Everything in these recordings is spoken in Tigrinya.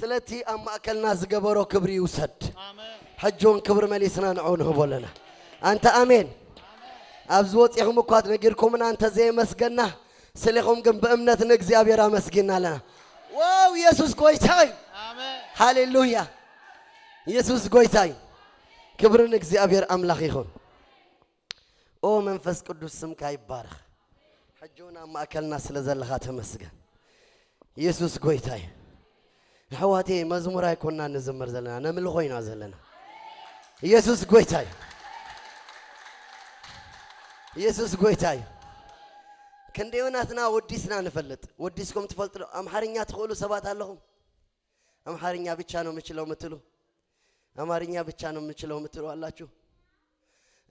ስለቲ ኣብ ማእከልና ዝገበሮ ክብሪ ይውሰድ። ኣሜን። ሕጂ እውን ክብሪ መሊስና ንዕኡ ንህቦ ኣለና። ኣንተ ኣሜን። ኣብዚ ወጺኹም እኳ ነጊርኩምና እንተ ዘየመስገና፣ ስሌኹም ግን ብእምነት ንእግዚኣብሔር ኣመስጊና ኣለና። ዋው፣ ኢየሱስ ጎይታ እዩ። ኣሜን። ሃሌሉያ። ኢየሱስ ጎይታ እዩ። ክብሪ ንእግዚኣብሔር ኣምላኽ ይኹን። ኦ መንፈስ ቅዱስ፣ ስምካ ይባረኽ። ሕጂ እውን ኣብ ማእከልና ስለ ዘለኻ ተመስገን። ኢየሱስ ጎይታ እዩ። ኣሕዋተይ፣ መዝሙር ኣይኮንና ንዝምር ዘለና፣ ነምልኾ ኢና ዘለና። ኢየሱስ ጎይታ እዩ። ኢየሱስ ጎይታ እዩ። ክንደዮናትና ወዲስና ንፈልጥ። ወዲስኩም ትፈልጡ ዶ? ኣምሓርኛ ትኽእሉ ሰባት ኣለኹም? ኣምሓርኛ ብቻ ነው የምችለው የምትሉ? ኣማርኛ ብቻ ነው የምችለው የምትሉ ኣላችሁ?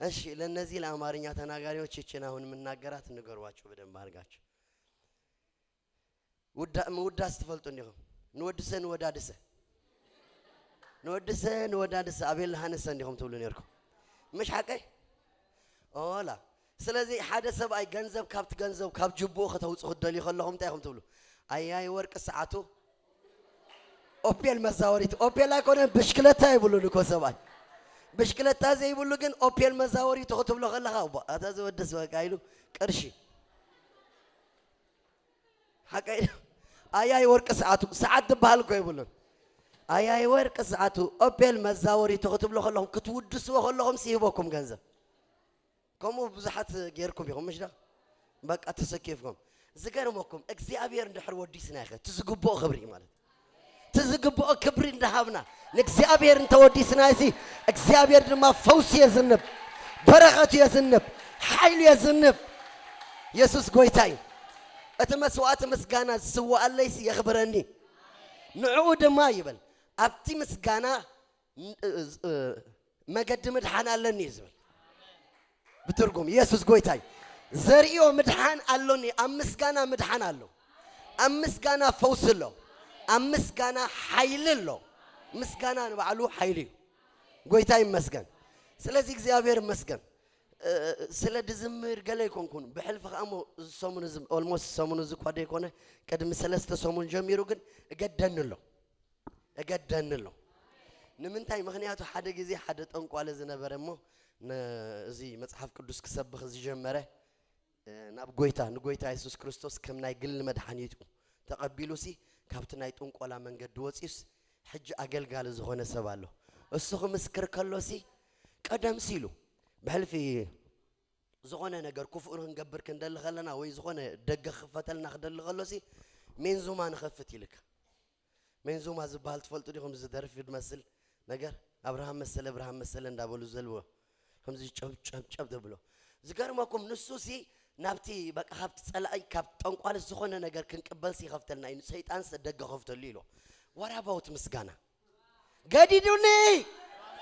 እሺ፣ ለእነዚህ ለአማርኛ ተናጋሪዎች ይችን አሁን የምናገራት ንገሯቸው በደንብ አድርጋችሁ። ውዳ-፣ ምውዳስ ትፈልጡ እንዲኹም? ንወድሰ ንወዳድሰ። ንወድሰ ንወዳድሰ፣ ኣቤል ሃነሰ እንዲኹም ትብሉ ነርኩም። ምሽ ሓቀይ? ኦላ። ስለዚ ሓደ ሰብኣይ ገንዘብ ካብቲ ገንዘብ ካብ ጅብኡ ከተውጽኡ ክትደልዩ ከለኹም እንታይ ኢኹም ትብሉ? ኣያይ ወርቂ ሰዓቱ ኦፔል መዛወሪት፣ ኦፔል ኣይኮነን፣ ብሽክለታ ይብሉን እኮ ሰብኣይ። ብሽክለታ ዘይብሉ ግን ኦፔል መዛወሪቱ ክትብሎ ከለኻ፣ እባ፣ ኣታ ዝወድስ በቃ ኢሉ ቅርሺ። ሓቀይ። ኣያይ ወርቂ ሰዓቱ፣ ሰዓት ዝበሃል እኮ የብሉን። ኣያይ ወርቂ ሰዓቱ፣ ኦፔል መዛወሪቱ ክትብሎ ከለኹም፣ ክትውድስዎ ከለኹም ሲሂበኩም ገንዘብ። ከምኡ ብዙሓት ጌርኩም ኢኹም፣ ምሽ ዶ? በቃ ተሰኪፍኩም። ዝገርመኩም፣ እግዚኣብሔር እንድሕር ወዲስና ኢኸ፣ እቲ ዝግብኦ ክብሪ ማለት። እቲ ዝግብኦ ክብሪ እንዳሃብና፣ ንእግዚኣብሔር እንተወዲስና፣ እዚ እግዚኣብሔር ድማ ፈውሲ የዝንብ፣ በረኸቱ የዝንብ፣ ሓይሉ የዝንብ። ኢየሱስ ጎይታ እዩ። እቲ መስዋዕቲ ምስጋና ዝስዋኣለይሲ የኽብረኒ። ንዕኡ ድማ ይበል፣ ኣብቲ ምስጋና ን-፣ እ-፣ እ-፣ መገዲ ምድሓን ኣለኒ እዩ ዝብል። ብትርጉም፣ ኢየሱስ ጎይታ እዩ። ዘርእዮ ምድሓን ኣሎኒ፣ ኣብ ምስጋና ምድሓን ኣሎ። ኣብ ምስጋና ፈውሲ ኣሎ። ኣብ ምስጋና ሓይሊ ኣሎ። ምስጋና ንባዕሉ ሓይሊ እዩ። ጎይታ ይመስገን። ስለዚ እግዚኣብሔር ይመስገን። እ፣ ስለ ድዝምር ገለ ኣይኮንኩን። ብሕልፊ ከኣ እሞ እዚ ሰሙን እዚ፣ ኦልሞስት ሰሙን እዚ እኳ ደይኮነ፣ ቅድሚ ሰለስተ ሰሙን ጀሚሩ ግን እገደኒ ኣሎ። እገደኒ ኣሎ። ንምንታይ? ምኽንያቱ ሓደ ግዜ ሓደ ጠንቋሊ ዝነበረ እሞ ን-፣ እዚ መጽሓፍ ቅዱስ ክሰብኽ ዝጀመረ፣ እ፣ ናብ ጎይታ፣ ንጎይታ የሱስ ክርስቶስ ከም ናይ ግሊ መድሓኒቱ ተቐቢሉሲ፣ ካብቲ ናይ ጥንቆላ መንገዲ ወጺኡስ፣ ሕጂ ኣገልጋሊ ዝኾነ ሰብ ኣሎ። እሱ ክምስክር ከሎሲ፣ ቀደምሲ ኢሉ፣ ብሕልፊ ዝኾነ ነገር ክፉእ ክንገብር ክንደሊ ከለና፣ ወይ ዝኾነ ደገ ክኽፈተልና ክደሊ ከሎሲ፣ ሜንዙማ ንኸፍት ኢልካ። ሜንዙማ ዝበሃል ትፈልጡ ዲኹም? እዚ ደርፊ ዝመስል ነገር፣ ኣብርሃም መሰለ፣ ኣብርሃም መሰለ እንዳበሉ ዘልዎ፣ ከምዚ ጨብ፣ ጨብ፣ ጨብ ዘብሎ። ዝገርመኩም፣ ንሱሲ ናብቲ፣ በቃ፣ ካብቲ ጸላኢ፣ ካብ ጠንቋልስ ዝኾነ ነገር ክንቅበልሲ ይኸፍተልና እዩ፣ ሰይጣንስ ደገ ከፍተሉ ኢሉ። What about ምስጋና? ገዲዱኒ፣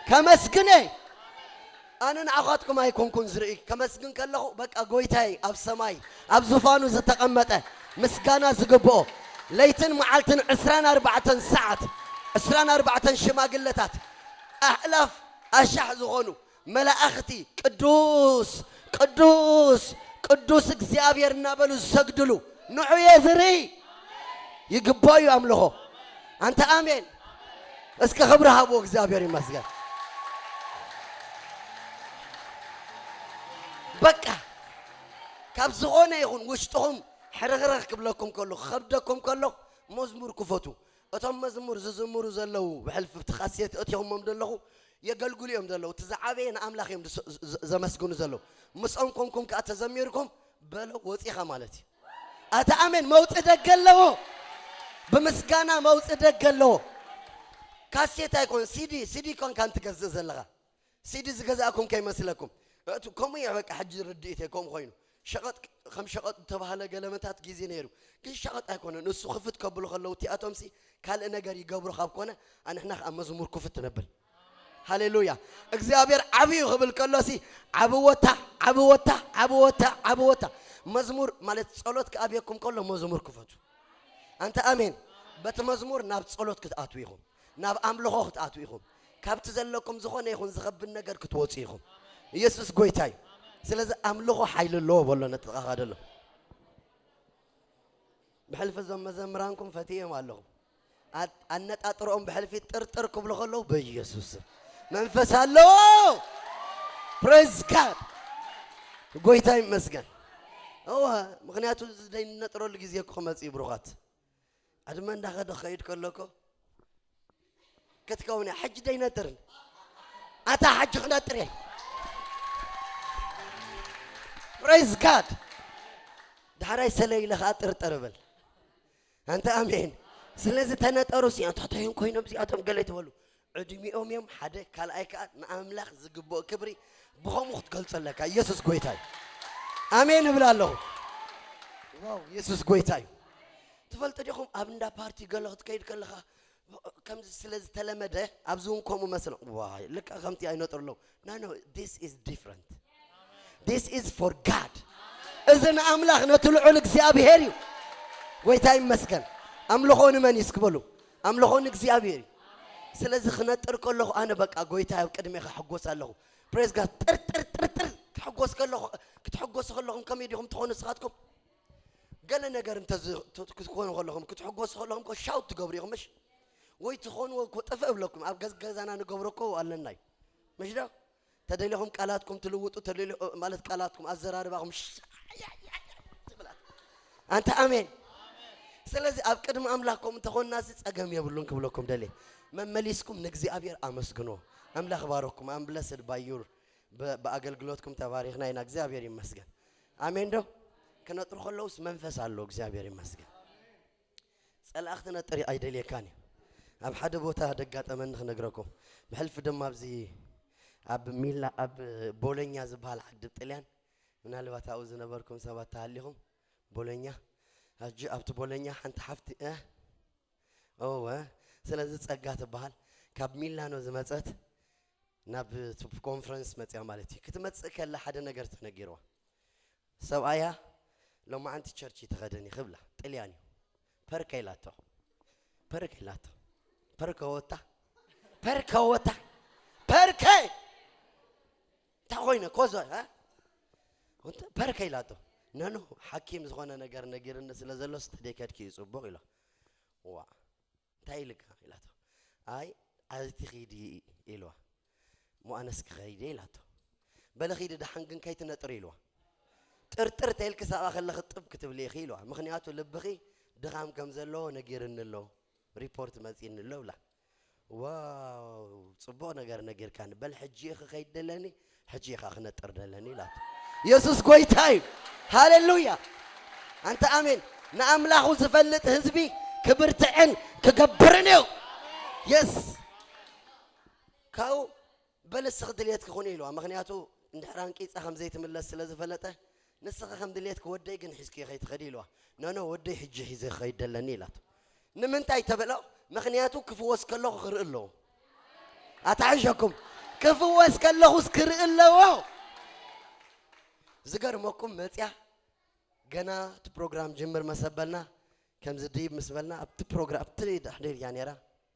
ከመስግነ። ኣነ ንዓኻትኩም ኣይኮንኩን ዝርኢ፣ ከመስግን ከለኹ፣ በቃ፣ ጎይታይ ኣብ ሰማይ ኣብ ዙፋኑ ዝተቐመጠ፣ ምስጋና ዝግብኦ፣ ለይትን መዓልትን ዕስራን ኣርባዕተን ሰዓት፣ ዕስራን ኣርባዕተን ሽማግለታት፣ ኣእላፍ ኣሻሕ ዝኾኑ መላእኽቲ፣ ቅዱስ፣ ቅዱስ፣ ቅዱስ እግዚኣብሔር እናበሉ ዝሰግድሉ፣ ንዑ እየ ዝርኢ። ይግባእ እዩ ኣምልኾ። ኣንተ ኣሜን። እስከ ክብሪ ሃብዎ፣ እግዚኣብሔር ይመስገን። በቃ፣ ካብ ዝኾነ ይኹን ውሽጥኹም ሕርኽርኽ ክብለኩም ከሎ፣ ክኸብደኩም ከሎ፣ መዝሙር ክፈቱ። እቶም መዝሙር ዝዝምሩ ዘለዉ፣ ብሕልፊ ኣብቲ ካሴት እቲኹሞም ዘለኹ፣ የገልግሉ እዮም ዘለዉ። እቲ ዝዓበየ ንኣምላኽ እዮም ዝስ-፣ ዝ-፣ ዝ-፣ ዘመስግኑ ዘለዉ። ምስኦም ኮንኩም ከኣ ተዘሚርኩም፣ በሎ ወጺኻ ማለት እዩ። ኣታ ኣሜን፣ መውጺ ደገ ኣለዎ። ብምስጋና መውጺ ደገ ኣለዎ። ካሴት ኣይኮን፣ ሲዲ፣ ሲዲ ኮንካ እንትገዝእ ዘለኻ። ሲዲ ዝገዛእኩም ከይመስለኩም። እቱ-፣ ከምኡ እየ በቃ ሕጂ ርድኢተይ ከምኡ ኮይኑ። ሸቐጥ ከም ሸቐጥ ዝተባህለ ገለመታት ግዜ ነይሩ። ግን ሸቐጥ ኣይኮነን። እሱ ክፍት ከብሉ ከለዉ እቲኣቶምሲ ካልእ ነገር ይገብሩ ካብ ኮነ፣ ኣንሕና ከኣ መዝሙር ክፍት ነብል። ሃሌሉያ። እግዚኣብሔር ዓብዩ ክብል ከሎሲ ዓብወታ፣ ዓብወታ፣ ዓብወታ፣ ዓብወታ። መዝሙር ማለት ጸሎት ክኣብየኩም ከሎ መዝሙር ክፈቱ። ኣንተ ኣሜን። በቲ መዝሙር ናብ ጸሎት ክትኣትዉ ኢኹም። ናብ ኣምልኾ ክትኣትዉ ኢኹም። ካብቲ ዘለኩም ዝኾነ ይኹን ዝኸብድ ነገር ክትወጹ ኢኹም። ኢየሱስ ጎይታ እዩ። ስለዚ ኣምልኾ ሓይሊ ኣለዎ በሎ ነጥቓኻ ደሎ። ብሕልፊ እዞም መዘምራንኩም ፈትዮም ኣለኹም። ኣነጣጥሮኦም ብሕልፊ ጥርጥር ክብሉ ከለዉ በኢየሱስ መንፈስ ኣለዎ። ፕሬዝ ጋድ። ጎይታ ይመስገን። እወ፣ ምክንያቱ እዚ ዘይንነጥረሉ ግዜ እኮ ክመጽእ እዩ ብሩኻት። ዕድመ እንዳኸደ ክኸይድ ከሎ እኮ ክትከውን እያ። ሕጂ ደይነጥርን ኣታ ሕጂ ክነጥር እየ። ፕሬዝ ጋድ። ዳሕራይ ሰለይ ኢለ ከዓ ጥርጥር እብል። ኣንተ ኣሜን። ስለዚ ተነጠሩ ሲ ኣታታዮም ኮይኖም እዚኣቶም ገለ ትበሉ ዕድሚኦም እዮም ሓደ። ካልኣይ ከዓ ንኣምላኽ ዝግብኦ ክብሪ ብኸምኡ ክትገልጾ ኣለካ። ኢየሱስ ጎይታ እዩ። ኣሜን እብል ኣለኹ። ዋው፣ ኢየሱስ ጎይታ እዩ። ትፈልጡ ዲኹም ኣብ እንዳ ፓርቲ ገለ ክትከይድ ከለኻ ከምዚ ስለ ዝተለመደ ኣብዚ እውን ከምኡ መስሎ። ዋይ፣ ልካ ከምቲ ኣይነጥሩ ኣለዉ። No, no, this is different. This is for God. እዚ ንኣምላኽ ነቲ ልዑል እግዚኣብሔር እዩ። ጎይታ ይመስገን። ኣምልኾ ንመን እዩ እስኪ በሉ? ኣምልኾ ንእግዚኣብሔር እዩ። ስለዚ ክነጥር ከለኹ ኣነ በቃ ጎይታ ኣብ ቅድሜኻ ሕጎስ ኣለኹ። ፕሬዝ ጋድ። ጥርጥር ጥርጥር ክሕጎስ ከለኹ ክትሕጎሱ ከለኹም ከመይ ዲኹም ትኾኑ ንስኻትኩም? ገለ ነገር እንተ ክትኮኑ ከለኹም ክትሕጎሱ ከለኹም ኮ ሻውት ትገብሩ ኢኹም ምሽ? ወይ ትኾንዎ እኮ ጠፍእ እብለኩም። ኣብ ገዝ- ገዛና ንገብሮ እኮ ኣለና እዩ ምሽ ዶ? ተደሊኹም ቃላትኩም ትልውጡ ተደሊ ማለት ቃላትኩም ኣዘራርባኹም ሽ- ትብላት። ኣንተ ኣሜን። ስለዚ ኣብ ቅድሚ ኣምላኽ ከምኡ እንተኾንና እዚ ጸገም የብሉን ክብለኩም ደልየ። መመሊስኩም ንእግዚኣብሔር ኣመስግኖ። ኣምላኽ ባረኩም። I'm blessed by your ብኣገልግሎትኩም ተባሪኽና ኢና። እግዚኣብሔር ይመስገን። ኣሜን ዶ? ክነጥሩ ከለውስ መንፈስ ኣሎ። እግዚኣብሔር ይመስገን። ጸላእኽቲ ነጥሪ ኣይደልየካን እዩ። ኣብ ሓደ ቦታ ደጋጠመኒ ክነግረኩም። ብሕልፊ ድማ ኣብዚ ኣብ ሚላ ኣብ ቦሎኛ ዝበሃል ዓዲ ጥልያን ምናልባት ኣብኡ ዝነበርኩም ሰባት ተሃሊኹም ቦሎኛ ኣጂ ኣብቲ ቦሎኛ ሓንቲ ሓፍቲ እ እወ ስለዚ ጸጋ ትበሃል ካብ ሚላኖ ዝመጸት ናብ ኮንፈረንስ መጽያ ማለት እዩ። ክትመጽእ ከላ ሓደ ነገር ተነጊርዋ። ሰብኣያ ሎማዓንቲ ቸርች ተኸደኒ ክብላ ጥልያን እዩ። ፐርከ ኢላቶ ፐርከ ኢላቶ ፐርከ ወታ ፐርከ ወታ ፐርከ እንታይ ኮይነ ኮዞ እ? ወንተ ፐርከ ኢላቶ ነኖ ሓኪም ዝኾነ ነገር ነጊርኒ ስለ ዘሎ ስተደይ ከድኪ እዩ ጽቡቕ ኢሎ። ዋ እንታይ ኢልካ ኢላቶ። ኣይ ኣዝቲ ኺዲ ኢልዋ። እሞ ኣነስ ክኸይደ ኢላቶ። በለ ኺዲ ደሓን ግን ከይትነጥር ኢልዋ። ጥርጥር ተይልኪ ሳብኣ ከለኺ ጥብ ክትብሊ ኢኺ ኢልዋ። ምኽንያቱ ልብኺ ድኻም ከም ዘለዎ ነጊርኒ ኣሎ፣ ሪፖርት መጺኒ ኣሎ ብላ። ዋው ጽቡቕ ነገር ነጊርካኒ። በል ሕጂ ኢኺ ከይድ ደለኒ ሕጂ ኢኻ ክነጥር ደለኒ ኢላቶ። የሱስ ጎይታ እዩ። ሃሌሉያ። ኣንተ ኣሜን። ንኣምላኹ ዝፈልጥ ህዝቢ ክብርትዕን ክገብርን እዩ። የስ ካብኡ በል እስኺ ድልየትኪ ኩኒ ኢልዋ። ምኽንያቱ እንድሕር ኣንቂጻ ከም ዘይትምለስ ስለ ዝፈለጠ ንስኺ ከም ድልየትኪ ወደይ ግን ሒዝኪ ከይትኸዲ ኢልዋ። ኖኖ ወደይ ሕጂ ሒዘ ክኸይድ ደለኒ ኢላቶ። ንምንታይ ተበሎ? ምኽንያቱ ክፍወስ ከለኹ ክርኢ ኣለዎ። ኣታሕሸኩም ክፍወስ ከለኹስ ክርኢ ኣለዎ። ዝገርመኩም መጽያ ገና እቲ ፕሮግራም ጅምር መሰበልና ከምዚ ድይብ ምስ በልና ኣብቲ ፕሮግራም ኣብቲ ድሕሪት እያ ነይራ።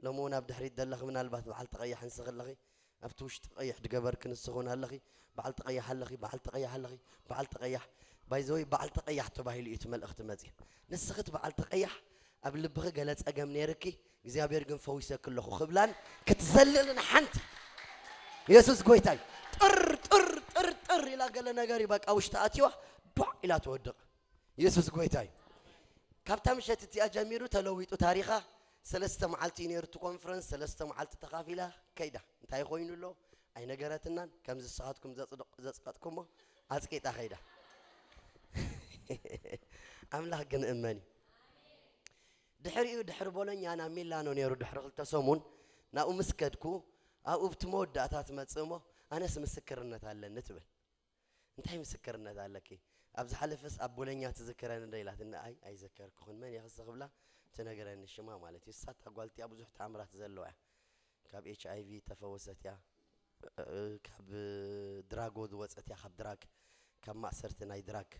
ሎሚ እውን ኣብ ድሕሪት ዘለኺ ምናልባት በዓል ተቐያሕ ንስኺ ኣለኺ ኣብቲ ውሽጢ ቀይሕ ድገበርኪ ንስኺ እውን ኣለኺ። በዓል ተቐያሕ ኣለኺ በዓል ተቐያሕ ኣለኺ በዓል ተቐያሕ ባይዘወይ በዓል ተቐያሕ ተባሂሉ እዩ እቲ መልእኽቲ መፅእ። ንስኺ እቲ በዓል ተቐያሕ ኣብ ልብኺ ገለ ፀገም ነይርኪ እግዚኣብሔር ግን ፈዊሰኪ ኣለኹ ክብላን ክትዘልልን ሓንቲ የሱስ ጎይታ እዩ። ጥር ጥር ጥር ጥር ኢላ ገለ ነገር እዩ በቃ ውሽጢ ኣትዋ ቧዕ ኢላ ትወድቕ። የሱስ ጎይታ እዩ። ካብታ ምሸት እቲኣ ጀሚሩ ተለዊጡ ታሪኻ። ሰለስተ መዓልቲ እዩ ነይሩ እቲ ኮንፈረንስ። ሰለስተ መዓልቲ ተኻፊላ ከይዳ። እንታይ ኮይኑ ኣሎ ኣይነገረትናን። ከምዚ ንስኻትኩም ዘጽደቕ- ዘጽቀጥኩሞ ኣጽቂጣ ከይዳ። ኣምላኽ ግን እመን እዩ። ድሕሪኡ ድሕሪ ቦሎኛ ናብ ሚላኖ ነይሩ። ድሕሪ ክልተ ሰሙን ናብኡ ምስ ከድኩ ኣብኡ ብቲ መወዳእታ ትመጽእ እሞ ኣነስ ምስክርነት ኣለኒ ትብል። እንታይ ምስክርነት ኣለኪ? ኣብ ዝሓለፈስ ኣብ ቦለኛ ትዝክረኒ ዶ ኢላትኒ። ኣይ ኣይዘከርኩኽን። መን እያ ክሲ ክብላ ትነግረኒ ሽማ ማለት እዩ። እሳ እታ ጓል እቲኣ ብዙሕ ተኣምራት ዘለዋ እያ። ካብ ኤች ኣይ ቪ ተፈወሰት እያ። እ- ካብ ድራጎ ዝወፀት እያ። ካብ ድራግ ካብ ማእሰርቲ ናይ ድራግ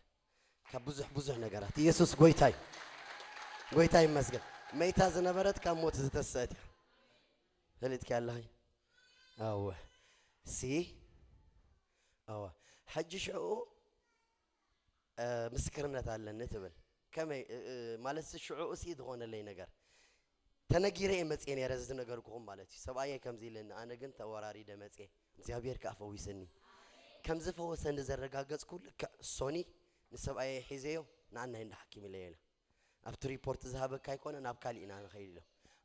ካብ ብዙሕ ብዙሕ ነገራት ኢየሱስ ጎይታ እዩ። ጎይታ ይመስገን። መይታ ዝነበረት ካብ ሞት ዝተሰአት እያ። ፈሊጥኪ ኣለኺ? ኣወ ሲ ኣወ ሕጂ ሽዑ እ፣ ምስክርነት ኣለኒ ትብል። ከመይ እ፣ እ፣ ማለት ሲ ሽዑ እሲ ዝኾነለይ ነገር ተነጊረ እየ መፅየ ነይረ፣ እዚ ዝነገርኩኹም ማለት እዩ። ሰብኣየ ከምዚ ኢለኒ፣ ኣነ ግን ተወራሪደ መፅየ። እግዚኣብሔር ከኣ ፈዊስኒ። ከም ዝፈወሰኒ ዘረጋገጽኩ ልክዕ ሶኒ ንሰብኣየ ሒዘዮ፣ ንኣና እንዳ ሓኪም ኢለዮ ኢላ። ኣብቲ ሪፖርት ዝሃበካ ኣይኮነ፣ ናብ ካልእ ኢና ንኸይድ ኢሎ።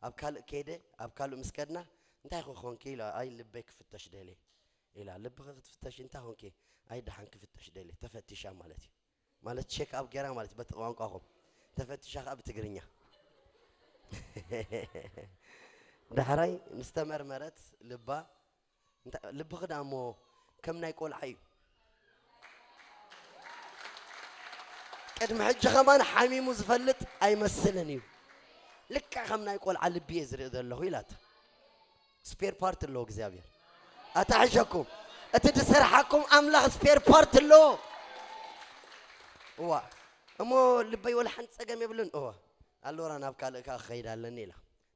ኣብ ካልእ ከይደ፣ ኣብ ካልእ ምስ ከድና፣ እንታይ ክኾንኪ ኢላ፣ ኣይ ልበይ ክፍተሽ ደልየ ኢላ። ልብኺ ክትፍተሽ እንታይ ኾንኪ? ኣይ ደሓን ክፍተሽ ደልየ፣ ተፈቲሻ ማለት እዩ። ማለት ቼክ ኣፕ ገይራ ማለት በቲ ቋንቋኹም። ተፈቲሻ ኸኣ ብትግርኛ። ዳሕራይ ምስ ተመርመረት ልባ፣ እንታ-፣ ልብኺ ደኣ እሞ ከም ናይ ቆልዓ እዩ። ቅድሚ ሕጂ ኸማን ሓሚሙ ዝፈልጥ ኣይመስልን እዩ። ልክዕ ከም ናይ ቆልዓ ልቢ እየ ዝርኢ ዘለኹ ኢላታ። ስፔር ፓርት ኣለዎ እግዚኣብሔር። ኣታሕሸኩም። እቲ ዝሰርሓኩም ኣምላኽ ስፔር ፓርት ኣለዎ። እዋ። እሞ ልበይ ወላ ሓንቲ ጸገም የብሉን። እዋ። ኣሎራ ናብ ካልእ ከኣ ክኸይድ ኣለኒ ኢላ።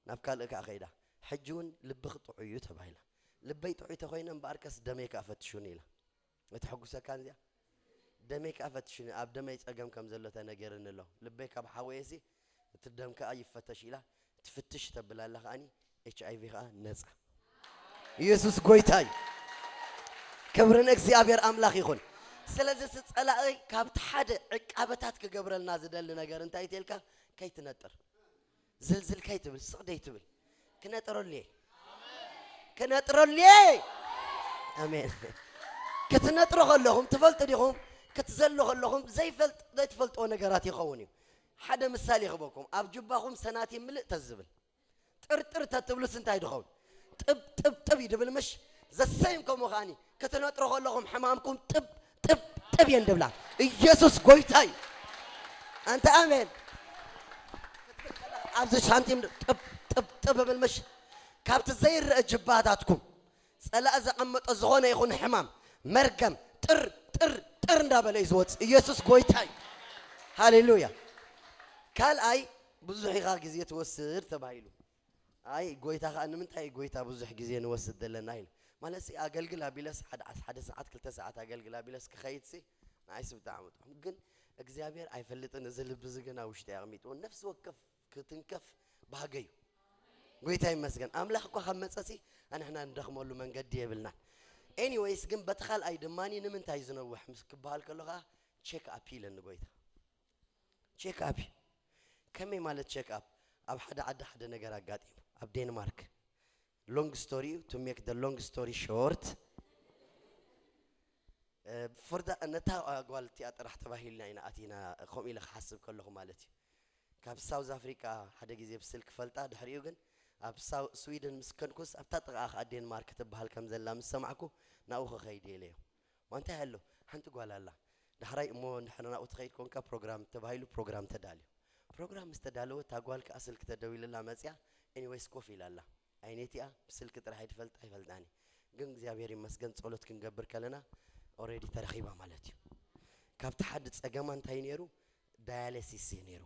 ናብ ካልእ ከኣ ኸይዳ። ሕጂ እውን ልብኺ ጥዑይ እዩ ተባሂላ። ልበይ ጥዑይ ተኾይነ እምበኣርከስ ደመይ ከኣ ፈትሹኒ ኢላ። እተሐጉሰካን እዚኣ? ደመይ ከኣ ፈትሹኒ፣ ኣብ ደመይ ጸገም ከም ዘሎ ተነገርኒ ኣሎ። ልበይ ካብ ሓወየሲ፣ እቲ ደም ከኣ ይፈተሽ ኢላ፣ ትፍትሽ ተብል ኣላ ከኣኒ፣ ኤች ኣይ ቪ ከኣ ነጻ። ኢየሱስ ጎይታ እዩ። ክብሪ ንእግዚኣብሔር ኣምላኽ ይኹን። ስለዚ፣ እቲ ጸላኢ ካብቲ ሓደ ዕቃበታት ክገብረልና ዝደሊ ነገር እንታይ እዩ ተልካ? ከይትነጥር። ዝልዝል ከይትብል፣ ስቕ ደይትብል። ክነጥረሉ እየ። ክነጥረሉ እየ። ኣሜን። ክትነጥሮ ከለኹም ትፈልጡ ዲኹም? ክትዘሉ ከለኹም ዘይፈልጥ-፣ ዘይትፈልጥዎ ነገራት ይኸውን እዩ። ሓደ ምሳሌ ክበኩም። ኣብ ጁባኹም ሰናቲም ምልእ ተዝብል። ጥርጥር ተትብሉስ እንታይ ድኸውን? ጥብ፣ ጥብ፣ ጥብ ይድብል ምሽ? ዘሰይም ከምኡ ከኣኒ። ክትነጥሮ ከለኹም ሕማምኩም ጥብ፣ ጥብ፣ ጥብ እየን ድብላ። ኢየሱስ ጎይታ እዩ። ኣንተ ኣሜን። ኣብዚ ሳንቲም ጥብ፣ ጥብ፣ ጥብ እብል ምሽ? ካብቲ ዘይረአ ጅባታትኩም ጸላኢ ዘቐመጦ ዝኾነ ይኹን ሕማም፣ መርገም፣ ጥር፣ ጥር፣ ጥር እንዳበለ እዩ ዝወጽእ። ኢየሱስ ጎይታ እዩ። ሃሌሉያ። ካልኣይ፣ ብዙሕ ኢኻ ግዜ ትወስድ ተባሂሉ። ኣይ፣ ጎይታ ኸኣ ንምንታይ እዩ ጎይታ ብዙሕ ግዜ ንወስድ ዘለና ኢሉ። ማለት ሲ፣ ኣገልግል ኣቢለስ ሓደ፣ ሓደ ሰዓት፣ ክልተ ሰዓት ኣገልግል ኣቢለስ ክኸይድ ሲ፣ ንኣይስ ብጣዕሚ ጥዑም። ግን እግዚኣብሔር ኣይፈልጥን፣ እዚ ልቢ እዚ ግን ኣብ ውሽጢ ኣቕሚጥዎ። ነፍሲ ወከፍ ክትንከፍ ባህገ እዩ። ጎይታ ይመስገን። ኣምላኽ እኳ ካብ መጸ ሲ፣ ኣንሕና ንደኽመሉ መንገዲ የብልናን። ኤኒዌይስ፣ ግን በቲ ካልኣይ ድማ ንምንታይ ዝነውሕ ምስ ክበሃል ከሎ ኸኣ ቼክ ኣፕ ኢለኒ ጎይታ። ቼክ ኣፕ እዩ። ከመይ ማለት ቼክ ኣፕ? ኣብ ሓደ ዓዲ ሓደ ነገር ኣጋጢሙ። ኣብ ዴንማርክ። ሎንግ ስቶሪ እዩ፣ to make the long story short። እ፣ for the፣ ነታ ጓል እቲኣ ጥራሕ ተባሂልና ኢና ኣቲና፣ ከምኡ ኢለ ክሓስብ ከለኹ ማለት እዩ። ካብ ሳውዝ ኣፍሪቃ ሓደ ግዜ ብስልክ ፈልጣ፣ ድሕሪኡ ግን ኣብ ሳው-፣ ስዊድን ምስ ከንኩስ፣ ኣብታ ጥቓኣ ኸኣ ዴንማርክ ትበሃል ከም ዘላ ምስ ሰማዕኩ፣ ናብኡ ክኸይድ እየ ኢለዮ። ዋንታይ ኣሎ? ሓንቲ ጓል ኣላ። ዳሕራይ እሞ እንድሕር ናብኡ ትኸይድ ኮንካ ፕሮግራም ተባሂሉ ፕሮግራም ተዳልዩ። ፕሮግራም ምስ ተዳለወ እታ ጓል ከኣ ስልኪ ተደዊልላ መጽያ። ኤኒዌይስ ኮፍ ኢላ ኣላ። ኣይነቲኣ ብስልኪ ጥራሕ እየ ድፈልጣ ኣይፈልጣን እየ። ግን እግዚኣብሔር ይመስገን ጸሎት ክንገብር ከለና ኦልሬዲ ተረኺባ ማለት እዩ። ካብቲ ሓዲ ጸገማ እንታይ ነይሩ? ዳያለሲስ እዩ ነይሩ።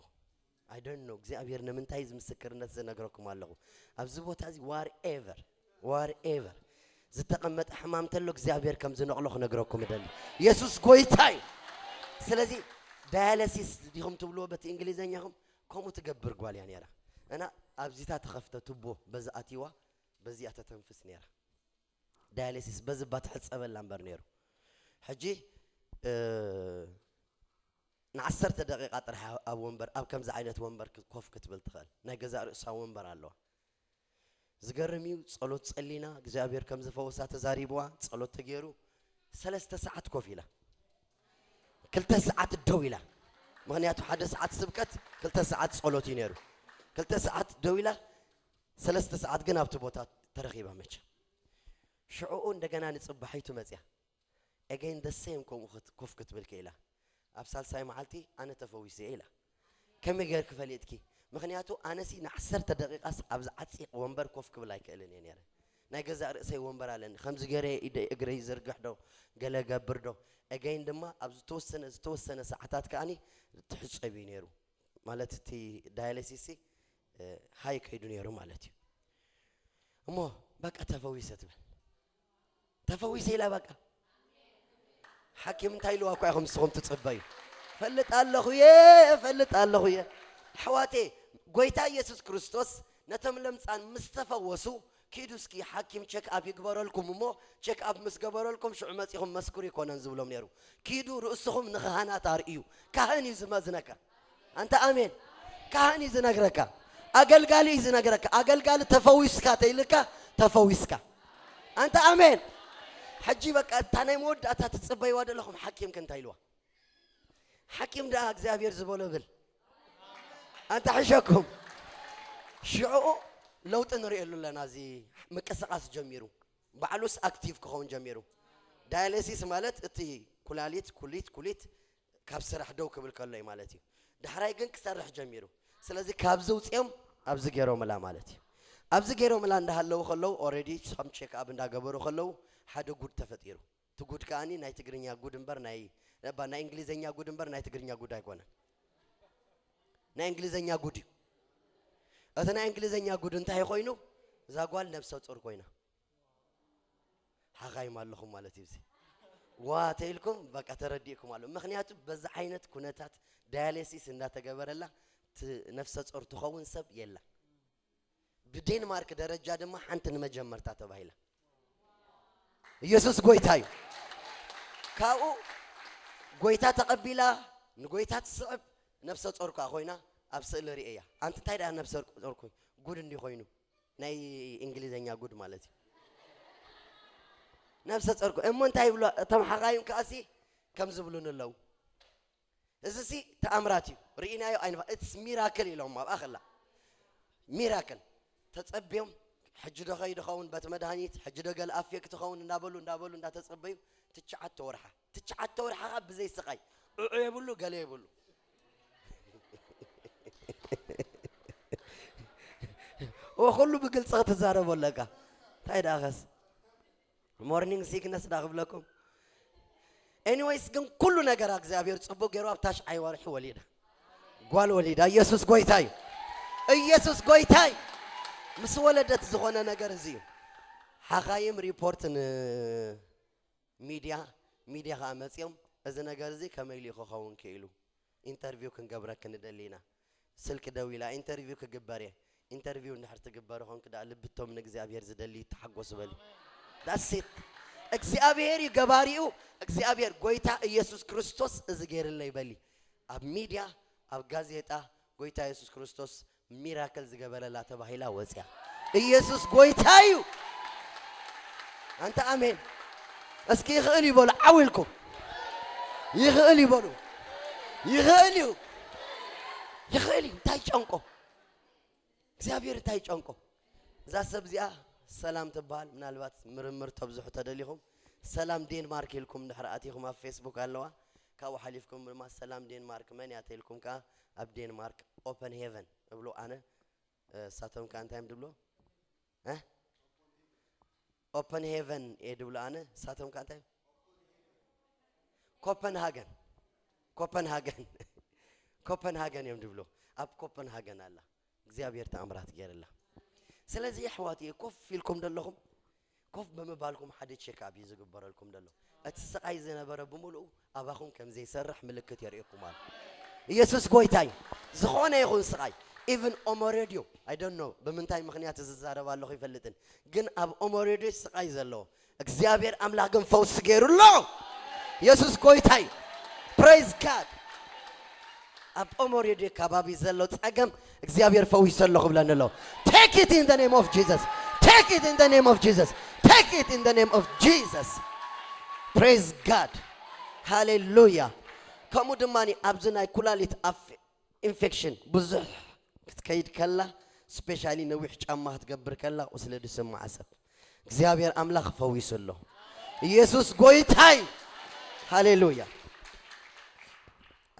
I don't know እግዚኣብሔር ንምንታይ እዚ ምስክርነት ዝነግረኩም ኣለኹ። ኣብዚ ቦታ እዚ ዋትኤቨር፣ ዋትኤቨር ዝተቐመጠ ሕማም ተሎ እግዚኣብሔር ከም ዝነቕሎ ክነግረኩም እደሊ። የሱስ ጎይታ እዩ። ስለዚ ዳያለሲስ ዲኹም ትብልዎ በቲ እንግሊዘኛኹም፣ ከምኡ ትገብር ጓል እያ ነይራ። እና ኣብዚታ ተኸፍተ ቱቦ በዚ ኣትይዋ፣ በዚኣ ተተንፍስ ነይራ። ዳያለሲስ በዚ እባ ትሕጸበላ እምበር ነይሩ። ሕጂ፣ እ፣ ንዓሰርተ ደቂቓ ጥራሕ ኣብ ወንበር፣ ኣብ ከምዚ ዓይነት ወንበር ክ-፣ ኮፍ ክትብል ትኽእል። ናይ ገዛእ ርእሳ ወንበር ኣለዋ። ዝገርም እዩ፣ ጸሎት ጸሊና፣ እግዚኣብሔር ከም ዝፈወሳ ተዛሪብዋ፣ ጸሎት ተገይሩ፣ ሰለስተ ሰዓት ኮፍ ኢላ። ክልተ ሰዓት ደው ኢላ። ምኽንያቱ ሓደ ሰዓት ስብከት፣ ክልተ ሰዓት ጸሎት እዩ ነይሩ። ክልተ ሰዓት ደው ኢላ፣ ሰለስተ ሰዓት ግን ኣብቲ ቦታ ተረኺባ መቸም። ሽዑኡ እንደገና ንጽባሒቱ መጽያ። Again the same ከምኡ ክት-፣ ኮፍ ክትብል ክኢላ። ኣብ ሳልሳይ መዓልቲ ኣነ ተፈዊሰ እየ ኢላ። ከመይ ጌርኪ ፈሊጥኪ? ምኽንያቱ ኣነሲ ንዓሰርተ ደቂቓስ ኣብዚ ዓጺቕ ወንበር ኮፍ ክብል ኣይክእልን እየ ነይረ። ናይ ገዛእ ርእሰይ ወንበር ኣለኒ። ከምዚ ገይረ ኢደይ እግረይ ይዝርግሕ ዶ፣ ገለ ገብር ዶ? Again ድማ ኣብ ዝተወሰነ፣ ዝተወሰነ ሰዓታት ከኣኒ ትሕጸብ እዩ ነይሩ። ማለት እቲ ዳያሊሲስ ሲ፣ እ፣ ሃይ ከይዱ ነይሩ ማለት እዩ። እሞ በቃ ተፈዊሰ ትብል። ተፈዊሰ ኢላ በቃ። ሓኪም እንታይ ኢልዋ እኳ ኢኹም ንስኹም ትጽበዩ? ፈልጥ ኣለኹ እየ፣ ፈልጥ ኣለኹ እየ። ኣሕዋተይ፣ ጎይታ ኢየሱስ ክርስቶስ ነቶም ለምጻን ምስ ተፈወሱ፣ "ኪዱ እስኪ ሓኪም ቸክ ኣፕ ይግበረልኩም እሞ፣ ቸክ ኣፕ ምስ ገበረልኩም ሽዑ መጺኹም መስክሩ" ይኮነን ዝብሎም ነይሩ። "ኪዱ ርእስኹም ንኻህናት ኣርእዩ፣ ካህን እዩ ዝመዝነካ። ኣንተ ኣሜን። ካህን እዩ ዝነግረካ፣ ኣገልጋሊ እዩ ዝነግረካ። ኣገልጋሊ ተፈዊስካ ተይልካ፣ ተፈዊስካ። ኣንተ ኣሜን። ሕጂ በቃ እታ ናይ መወዳእታ ትጽበይዋ ዘለኹም ሓኪምክ እንታይ ኢልዋ? ሓኪም ደኣ እግዚኣብሔር ዝበሎ ብል። ኣንተ ሕሸኩም። ሽዑ ለውጢ ንርእየሉ ኣለና። እዚ ምቅስቃስ ጀሚሩ፣ ባዕሉስ ኣክቲቭ ክኸውን ጀሚሩ። ዳያሊሲስ ማለት እቲ ኩላሊት፣ ኩሊት፣ ኩሊት ካብ ስራሕ ደው ክብል ከሎ እዩ ማለት እዩ። ዳሕራይ ግን ክሰርሕ ጀሚሩ። ስለዚ ካብዚ ውፅኦም ኣብዚ ገይሮምላ ማለት እዩ። ኣብዚ ገይሮምላ እንዳሃለዉ ከለዉ፣ ኦልሬዲ ሳም ቼክ ኣፕ እንዳገበሩ ከለዉ፣ ሓደ ጉድ ተፈጢሩ። እቲ ጉድ ከኣኒ ናይ ትግርኛ ጉድ እምበር ናይ፣ እባ ናይ እንግሊዘኛ ጉድ እምበር ናይ ትግርኛ ጉድ ኣይኮነን። ናይ እንግሊዘኛ ጉድ እዩ። እቲ ናይ እንግሊዘኛ ጉድ እንታይ ኮይኑ? እዛ ጓል ነብሰ ጡር ኮይና። ሓኻይም ኣለኹም ማለት እዩ። እዚ ዋ ተይልኩም በቃ ተረዲእኩም ኣሎ። ምኽንያቱ በዚ ዓይነት ኩነታት ዳያሊሲስ እንዳተገበረላ፣ ት-፣ ነፍሰ ጾር ትኸውን ሰብ የላ። ብዴንማርክ ደረጃ ድማ ሓንቲ ንመጀመርታ ተባሂላ። ኢየሱስ ጎይታ እዩ። ካብኡ ጎይታ ተቐቢላ፣ ንጎይታ ትስዕብ፣ ነፍሰ ጾር ከኣ ኮይና ኣብ ስእሊ ርእያ። ኣንቲ እንታይ ደኣ ነፍሰ ጾር ኮይ-፣ ጉድ እንዲ ኮይኑ፣ ናይ እንግሊዘኛ ጉድ ማለት እዩ። ነፍሰ ጾር ኮ-፣ እሞ እንታይ ይብሉ? እቶም ሓኻይም ከኣሲ ከም ዝብሉኒ ኣለዉ። እዚ ሲ ተኣምራት እዩ። ርኢናዮ ኣይንፋ-፣ it's miracle ኢሎም ኣብኣ ከላ። ሚራክል። ተጸብዮም፣ ሕጂ ዶ ኸይድ ኸውን በት መድሃኒት፣ ሕጂ ዶ ገለ ኣፌክት ኸውን እንዳበሉ፣ እንዳበሉ፣ እንዳተጸበዩ፣ ትሽዓተ ወርሓ። ትሽዓተ ወርሓ ኸኣ ብዘይ ስቓይ። ዑዑ የብሉ፣ ገለ የብሉ። ኦ፣ ኩሉ ብግልጺ ክትዛረቦ ኣለካ። እንታይ ደኣ ኸስ? ሞርኒንግ ሲክነስ ዳ ክብለኩም። ኤኒዌይስ ግን ኩሉ ነገር እግዚኣብሔር ጽቡቅ ገይሩ ኣብ ታሽዓይ ወርሒ ወሊዳ። ጓል ወሊዳ። ኢየሱስ ጎይታ እዩ። ኢየሱስ ጎይታ እዩ። ምስ ወለደት ዝኾነ ነገር እዚ እዩ። ሓኻይም ሪፖርት ንሚድያ፣ ሚድያ ኸኣ መጺኦም እዚ ነገር እዚ ከመይ ኢሉ ክኸውን ክኢሉ ኢንተርቪው ክንገብረኪ ንደሊ ኢና። ስልኪ ደዊላ ኢንተርቪው ክግበር እየ። ኢንተርቪው እንድሕር ትግበሪ ኾንኪ ደኣ ልብቶም ንእግዚኣብሔር ዝደሊ ይተሓጎስ በሊ። That's it። እግዚኣብሔር እዩ ገባሪኡ። እግዚኣብሔር ጎይታ ኢየሱስ ክርስቶስ እዚ ገይርለይ በሊ። ኣብ ሚድያ፣ ኣብ ጋዜጣ ጎይታ ኢየሱስ ክርስቶስ ሚራክል ዝገበረላ ተባሂላ ወፅያ። ኢየሱስ ጎይታ እዩ። ኣንተ ኣሜን። እስኪ ይኽእል እዩ በሉ፣ ዓው ኢልኩም። ይኽእል እዩ በሉ። ይኽእል እዩ። ይኽእል እዩ። እንታይ ጨንቆ? እግዚኣብሔር እንታይ ጨንቆ? እዛ ሰብ እዚኣ ሰላም ትበሃል። ምናልባት ምርምር ተብዝሑ ተደሊኹም፣ ሰላም ዴንማርክ ኢልኩም እንድሕር ኣቲኹም ኣብ ፌስቡክ ኣለዋ። ካብኡ ሓሊፍኩም ድማ ሰላም ዴንማርክ መን እያ ተኢልኩም ከኣ ኣብ ዴንማርክ ኦፐን ሄቨን እብሎ ኣነ። እ፣ እሳቶም ከኣ እንታይ እዮም ድብሎ? እ? ኦፐን ሄቨን እየ ድብሎ ኣነ። እሳቶም ከኣ እንታይ? ኮፐንሃገን። ኮፐንሃገን። ኮፐንሃገን እዮም ድብሎ። ኣብ ኮፐንሃገን ኣላ። እግዚኣብሔር ተኣምራት ገይርላ። ስለዚ ኣሕዋት እየ ኮፍ ኢልኩም ደለኹም፣ ኮፍ ብምባልኩም ሓደ ቼክ ኣፕ እዩ ዝግበረልኩም ደሎ። እቲ ስቓይ ዝነበረ ብምሉኡ ኣባኹም ከም ዘይሰርሕ ምልክት የርእየኩም ኣሎ። ኢየሱስ ጎይታ እዩ። ዝኾነ ይኹን ስቓይ፣ ኢቭን ኦሞ ሬድዮ፣ I don't know ብምንታይ ምኽንያት ዝዛረብ ኣለኹ ይፈልጥን፣ ግን ኣብ ኦሞ ሬድዮ ስቓይ ዘለዎ እግዚኣብሔር ኣምላኽ ግን ፈውሲ ገይሩ ኣሎ። ኢየሱስ ጎይታ እዩ። ፕሬዝ ጋድ። ኣብ ኦሞ ሬድዮ ከባቢ ዘሎ ጸገም እግዚኣብሔር ፈዊሱ ኣሎ ክብለኒ ኣሎ። Take it in the name of Jesus. Take it in the name of Jesus. Take it in the name of Jesus. Praise God. ሃሌሉያ። ከምኡ ድማ ኣብዚ ናይ ኩላሊት ኣፍ ኢንፌክሽን ብዙሕ ክትከይድ ከላ፣ ስፔሻሊ ነዊሕ ጫማ ክትገብር ከላ ቁስሊ ዝስምዓ ሰብ እግዚኣብሔር ኣምላኽ ፈዊሱ ኣሎ። ኢየሱስ ጎይታ እዩ። ሃሌሉያ።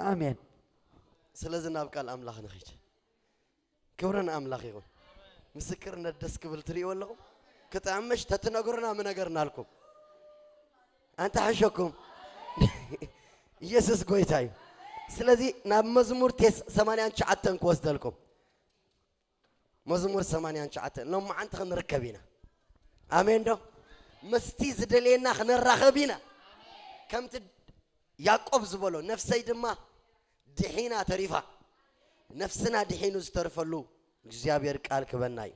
ኣሜን። ስለዚ ናብ ቃል ኣምላኽ ንኺድ። ክብሪ ንኣምላኽ ይኹን። ምስክርነት ደስ ክብል ትርእይዎ ኣለኹም። ክጥዕምሽ ተትነግሩና ምነገርናልኩም። ኣንታ ሕሸኩም። ኢየሱስ ጎይታ እዩ። ስለዚ ናብ መዝሙር ቴስ-፣ ሰማንያን ትሽዓተን ክወስደልኩም። መዝሙር ሰማንያን ትሽዓተን ሎማዓንቲ ክንርከብ ኢና። ኣሜን ዶ? ምስቲ ዝደልየና ክንራኸብ ኢና። ከምቲ ያዕቆብ ዝበሎ፣ ነፍሰይ ድማ ድሒና ተሪፋ። ነፍስና ድሒኑ ዝተርፈሉ እግዚኣብሔር ቃል ክበና እዩ።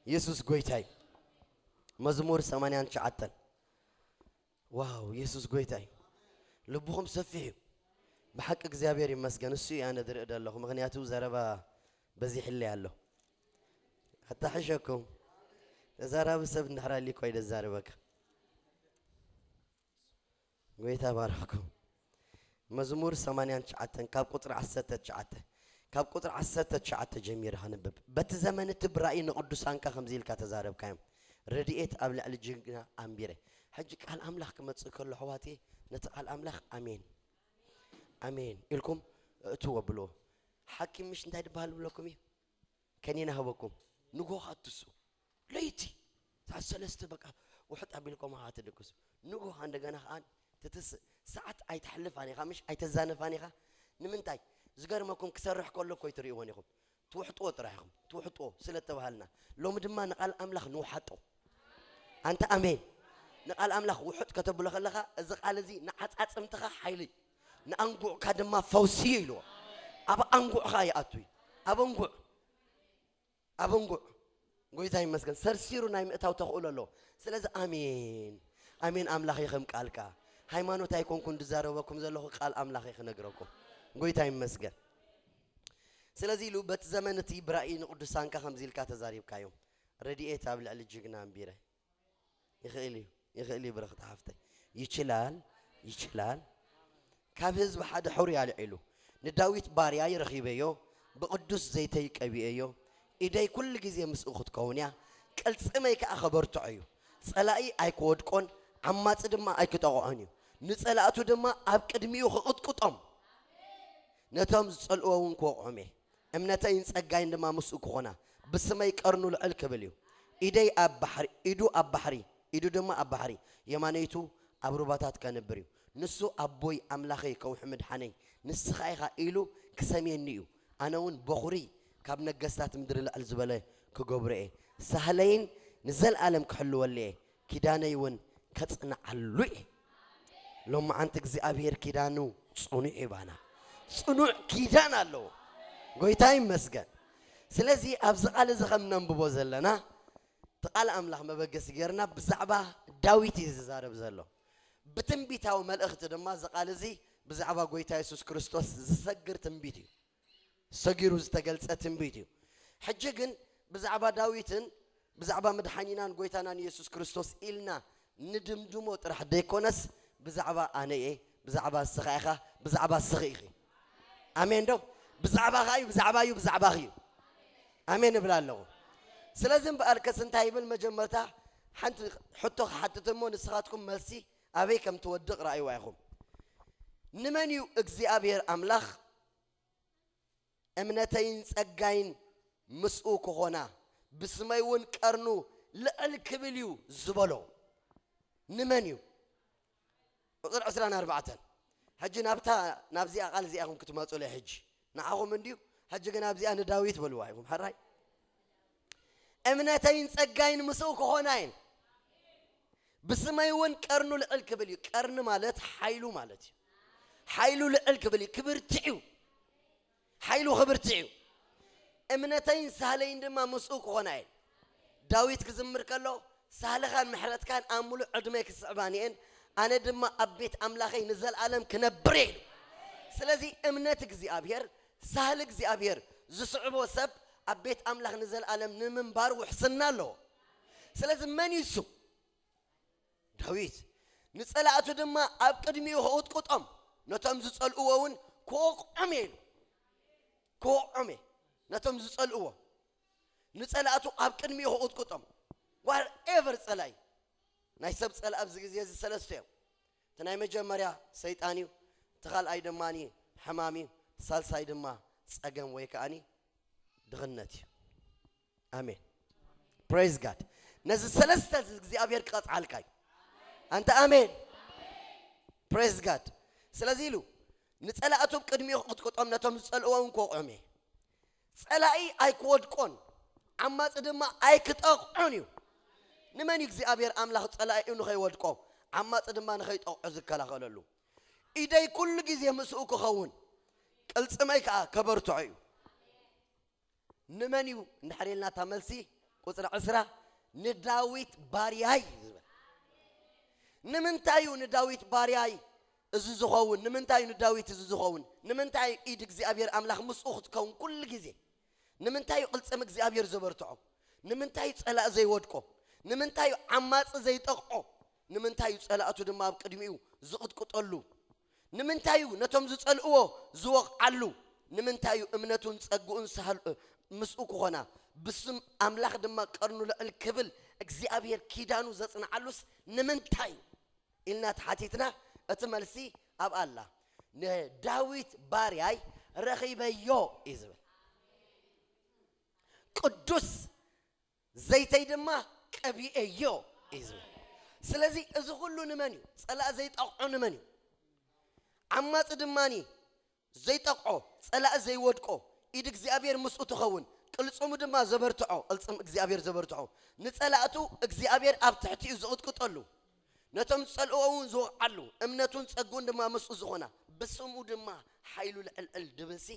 ኢየሱስ ጎይታ እዩ። መዝሙር ሰማንያን ትሽዓተን። ዋው፣ ኢየሱስ ጎይታ እዩ። ልብኹም ሰፊሕ እዩ። ብሓቂ እግዚኣብሔር ይመስገን። እሱ እዩ ኣነ ዝርኢ ዘለኹ፣ ምኽንያቱ ዘረባ በዚሕለይ ኣሎ። ኣታሕሸኩም። ተዛራቢ ሰብ እንድሕር ኣሊኳ እዩ ዘዛርበካ። ጎይታ ባርኽኩም። መዝሙር ሰማንያን ትሽዓተን ካብ ቁጽሪ ዓሰርተ ትሽዓተ፣ ካብ ቁጽሪ ዓሰርተ ትሽዓተ ጀሚረ ከንብብ። በቲ ዘመን እቲ ብራእይ ንቕዱሳንካ ከምዚ ኢልካ ተዛረብካዮም፣ ረድኤት ኣብ ልዕሊ ጅግና ኣንቢረ። ሕጂ ቃል ኣምላኽ ክመጽእ ከሎ ኣሕዋትየ፣ ነቲ ቃል ኣምላኽ ኣሜን፣ ኣሜን ኢልኩም እእትዎ ብልዎ። ሓኪም ምሽ እንታይ ድበሃል ብለኩም እዩ? ከኒና ህበኩም። ንግሆ ከኣ ትትስኡ። ለይቲ ሰዓት ሰለስተ በቃ ውሕጥ ኣቢልኩም ከኣ ትድቅሱ። ንግሆ ከኣ እንደገና ከኣ ትትስእ። ሰዓት ኣይተሕልፋን ኢኻ፣ ምሽ ኣይተዛንፋን ኢኻ። ንምንታይ? ዝገርመኩም ክሰርሕ ከሎ እኮ ኣይትርእይዎን ኢኹም። ትውሕጥዎ ጥራሕ ኢኹም። ትውሕጥዎ ስለ እተባሃልና። ሎሚ ድማ ንቃል ኣምላኽ ንውሓጦ። ኣንታ ኣሜን። ንቃል ኣምላኽ ውሕጥ ከተብሎ ከለኻ፣ እዚ ቃል እዚ ንዓጻጽምትኻ ሓይሊ፣ ንኣንጉዕካ ድማ ፈውሲ እዩ ኢልዎ። ኣብ ኣንጉዕኻ ይኣቱ እዩ። ኣብ ኣንጉዕ፣ ኣብ ኣንጉዕ። ጎይታ ይመስገን። ሰርሲሩ ናይ ምእታው ተኽእሎ ኣለዎ። ስለዚ ኣሜን፣ ኣሜን ኣምላኽ ይኸም ቃልካ። ሃይማኖት ኣይኮንኩን ድዛረበኩም ዘለኹ፣ ቃል ኣምላኽ እዩ ክነግረኩም። ጎይታ ይመስገን። ስለዚ ኢሉ በቲ ዘመን እቲ ብራእይ ንቅዱሳንካ ከምዚ ኢልካ ተዛሪብካዮም። ረድኤት ኣብ ልዕሊ ጅግና ኣንቢረ። ይኽእል እዩ፣ ይኽእል እዩ ብረኽቲ ሓፍተይ። ይችላል፣ ይችላል። ካብ ህዝቢ ሓደ ሕሩይ ኣልዒሉ፣ ንዳዊት ባርያይ ረኺበዮ፣ ብቕዱስ ዘይተይ ቀቢኤዮ። ኢደይ ኩሉ ግዜ ምስኡ ክትከውን እያ፣ ቅልጽመይ ከኣ ከበርትዖ እዩ። ጸላኢ ኣይክወድቆን፣ ዓማጺ ድማ ኣይክጠቕዖን እዩ። ንጸላእቱ ድማ ኣብ ቅድሚኡ ክቕጥቅጦም፣ ነቶም ዝጸልእዎ እውን ክወቕዖም እየ። እምነተይን ጸጋይን ድማ ምስኡ ክኾና፣ ብስመይ ቀርኑ ልዕል ክብል እዩ። ኢደይ ኣብ ባሕሪ፣ ኢዱ ኣብ ባሕሪ፣ ኢዱ ድማ ኣብ ባሕሪ፣ የማነይቱ ኣብ ሩባታት ከንብር እዩ። ንሱ ኣቦይ ኣምላኸይ ከውሒ ምድሓነይ፣ ንስኻ ኢኻ ኢሉ ክሰምየኒ እዩ። ኣነ እውን በኹሪ ካብ ነገስታት ምድሪ ልዕል ዝበለ ክገብሮ እየ። ሳህለይን ንዘለኣለም ክሕልወሉ እየ። ኪዳነይ እውን ከጽንዓሉ እየ። ሎማዓንቲ እግዚኣብሔር ኪዳኑ ጽኑዕ እዩ ባና። ጽኑዕ ኪዳን ኣለዎ። ጎይታ ይመስገን። ስለዚ ኣብዚ ቃል እዚ ከም ነንብቦ ዘለና፣ እቲ ቃል ኣምላኽ መበገሲ ጌርና ብዛዕባ ዳዊት እዩ ዝዛረብ ዘሎ። ብትንቢታዊ መልእኽቲ ድማ እዚ ቃል እዚ ብዛዕባ ጎይታ የሱስ ክርስቶስ ዝሰግር ትንቢት እዩ። ሰጊሩ ዝተገልጸ ትንቢት እዩ። ሕጂ ግን ብዛዕባ ዳዊትን ብዛዕባ መድሓኒናን ጎይታናን የሱስ ክርስቶስ ኢልና ንድምድሞ ጥራሕ ደይኮነስ፣ ብዛዕባ ኣነ እየ፣ ብዛዕባ እስኻ ኢኻ፣ ብዛዕባ እስኺ ኢኺ። ኣሜን ዶ? ብዛዕባኻ እዩ፣ ብዛዕባ እዩ፣ ብዛዕባኺ እዩ። ኣሜን እብል ኣለኹ። ስለዚ እምበኣርከስ እንታይ ይብል? መጀመርታ ሓንቲ ሕቶ ክሓትት እሞ ንስኻትኩም መልሲ ኣበይ ከም ትወድቕ ረኣይዋ ኢኹም። ንመን እዩ እግዚኣብሔር ኣምላኽ እምነተይን ጸጋይን ምስኡ ክኾና፣ ብስመይ እውን ቀርኑ ልዕል ክብል እዩ ዝበሎ ንመን እዩ? ቁጽሪ ዕስራን ኣርባዕተን። ሕጂ ናብታ፣ ናብዚኣ ቃል እዚኣ ኢኹም ክትመጹለይ ሕጂ። ንዓኹም እንድዩ፣ ሕጂ ግን ኣብዚኣ ንዳዊት በልዋ ኢኹም። ሕራይ? እምነተይን ጸጋይን ምስኡ ክኾና እየን። ብስመይ እውን ቀርኑ ልዕል ክብል እዩ። ቀርኒ ማለት ሓይሉ ማለት እዩ። ሓይሉ ልዕል ክብል እዩ። ክብርቲ እዩ። ሓይሉ ክብርቲ እዩ። እምነተይን ሳህለይን ድማ ምስኡ ክኾና እየን። ዳዊት ክዝምር ከሎ፣ ሳህልኻን ምሕረትካን ኣብ ምሉእ ዕድመይ ክስዕባኒ እየን፣ ኣነ ድማ ኣብ ቤት ኣምላኸይ ንዘለኣለም ክነብር እየ ኢሉ። ስለዚ እምነት እግዚኣብሔር፣ ሳህሊ እግዚኣብሔር ዝስዕቦ ሰብ ኣብ ቤት ኣምላኽ ንዘለኣለም ንምንባር ውሕስና ኣለዎ። ስለዚ መን እዩ እሱ? ዳዊት። ንጸላእቱ ድማ ኣብ ቅድሚኡ ክቕጥቅጦም፣ ነቶም ዝጸልእዎ እውን ክወቕዖም እየ ኢሉ። ክወቕዖም እየ። ነቶም ዝጸልእዎ፣ ንጸላእቱ ኣብ ቅድሚኡ ክቕጥቅጦም። ዋትኤቨር ጸላኢ፣ ናይ ሰብ ጸላኢ ኣብዚ ግዜ እዚ ሰለስተ እዮም። እቲ ናይ መጀመርያ ሰይጣን እዩ፣ እቲ ካልኣይ ድማ ሕማም እዩ፣ ሳልሳይ ድማ ጸገም ወይ ከኣኒ ድኽነት እዩ። ኣሜን። ፕሬዝ ጋድ። ነዚ ሰለስተ እዚ እግዚኣብሔር ክቐጽዓልካ እዩ። ኣንተ ኣሜን። ፕሬዝ ጋድ። ስለዚ ኢሉ ንጸላእቱ ቅድሚኡ ክቕጥቅጦም ነቶም ዝጸልእዎ እውን ክወቕዖም እየ። ጸላኢ ኣይክወድቆን፣ ዓማጺ ድማ ኣይክጠቕዖን እዩ። ንመን እዩ እግዚኣብሔር ኣምላኽ ጸላኢኡ ንኸይወድቆ፣ ዓማጺ ድማ ንኸይጠቕዖ ዝከላኸለሉ? ኢደይ ኩሉ ግዜ ምስኡ ክኸውን፣ ቅልጽመይ ከኣ ከበርትዖ እዩ። ንመን እዩ እንድሕር ኢልና እታ መልሲ ቁፅሪ ዕስራ ንዳዊት ባርያይ እዩ ዝብል። ንምንታይ እዩ ንዳዊት ባርያይ እዚ ዝኸውን? ንምንታይ እዩ ንዳዊት እዚ ዝኸውን? ንምንታይ እዩ ኢድ እግዚኣብሔር ኣምላኽ ምስኡ ክትከውን ኩሉ ግዜ? ንምንታይ እዩ ቅልፅም እግዚኣብሔር ዘበርትዖ? ንምንታይ እዩ ፀላእ ዘይወድቆ? ንምንታይ እዩ ዓማፂ ዘይጠቕዖ? ንምንታይ እዩ ፀላእቱ ድማ ኣብ ቅድሚኡ ዝቕጥቅጠሉ? ንምንታይ እዩ ነቶም ዝጸልእዎ ዝወቕዓሉ? ንምንታይ እዩ እምነቱን ጸግኡን ሳህል-፣ ምስኡ ክኾና፣ ብስም ኣምላኽ ድማ ቀርኑ ልዕል ክብል እግዚኣብሔር ኪዳኑ ዘጽንዓሉስ ንምንታይ እዩ? ኢልና ተሓቲትና፣ እቲ መልሲ ኣብኣ ኣላ። "ንዳዊት ባርያይ ረኺበዮ" እዩ ዝብል። "ቅዱስ ዘይተይ ድማ ቀቢኤዮ" እዩ ዝብል። ስለዚ እዚ ኩሉ ንመን እዩ? ጸላእ ዘይጠቕዖ ንመን እዩ? ዓማጺ ድማኒ ዘይጠቕዖ፣ ጸላእ ዘይወድቆ፣ ኢድ እግዚኣብሔር ምስኡ ትኸውን፣ ቅልጽሙ ድማ ዘበርትዖ፣ ቅልጽም እግዚኣብሔር ዘበርትዖ፣ ንጸላእቱ እግዚኣብሔር ኣብ ትሕቲኡ ዝቕጥቅጠሉ፣ ነቶም ዝጸልእዎ እውን ዝወቕዓሉ፣ እምነቱን ጸግኡን ድማ ምስኡ ዝኾና፣ ብስሙ ድማ ሓይሉ ልዕልዕል ድብልሲ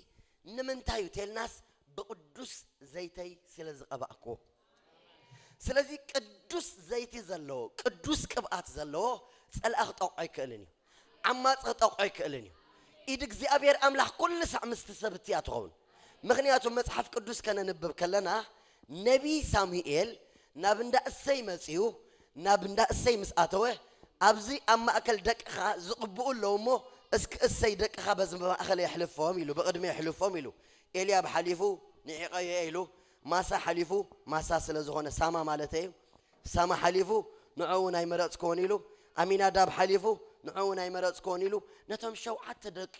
ንምንታይ እዩ ቴልናስ ብቅዱስ ዘይተይ ስለ ዝቐባእክዎ። ስለዚ ቅዱስ ዘይቲ ዘለዎ፣ ቅዱስ ቅብኣት ዘለዎ ጸላኢ ክጠቕዖ ኣይክእልን እዩ። ዓማጺ ክጠቕዖ ኣይክእልን እዩ። ኢድ እግዚኣብሔር ኣምላኽ ኩሉ ሳዕ ምስቲ ሰብ እቲኣ ትኸውን። ምኽንያቱ መጽሓፍ ቅዱስ ከነንብብ ከለና ነቢይ ሳሙኤል ናብ እንዳ እሰይ መጺኡ፣ ናብ እንዳ እሰይ ምስ ኣተወ፣ ኣብዚ ኣብ ማእከል ደቅኻ ዝቕብኡ ኣለዉ እሞ፣ እስኪ እሰይ ደቅኻ በዚ ማእከል የሕልፎም ኢሉ፣ ብቕድሚ የሕልፎም ኢሉ። ኤልያብ ሓሊፉ፣ ንዒቐዮ ኢሉ፣ ማሳ ሓሊፉ፣ ማሳ ስለ ዝኾነ ሳማ ማለት እዩ። ሳማ ሓሊፉ፣ ንዕኡ እውን ኣይመረጽክዎን ኢሉ። ኣሚናዳብ ሓሊፉ፣ ንዕኡ እውን ኣይመረጽክዎን ኢሉ። ነቶም ሸውዓተ ደቂ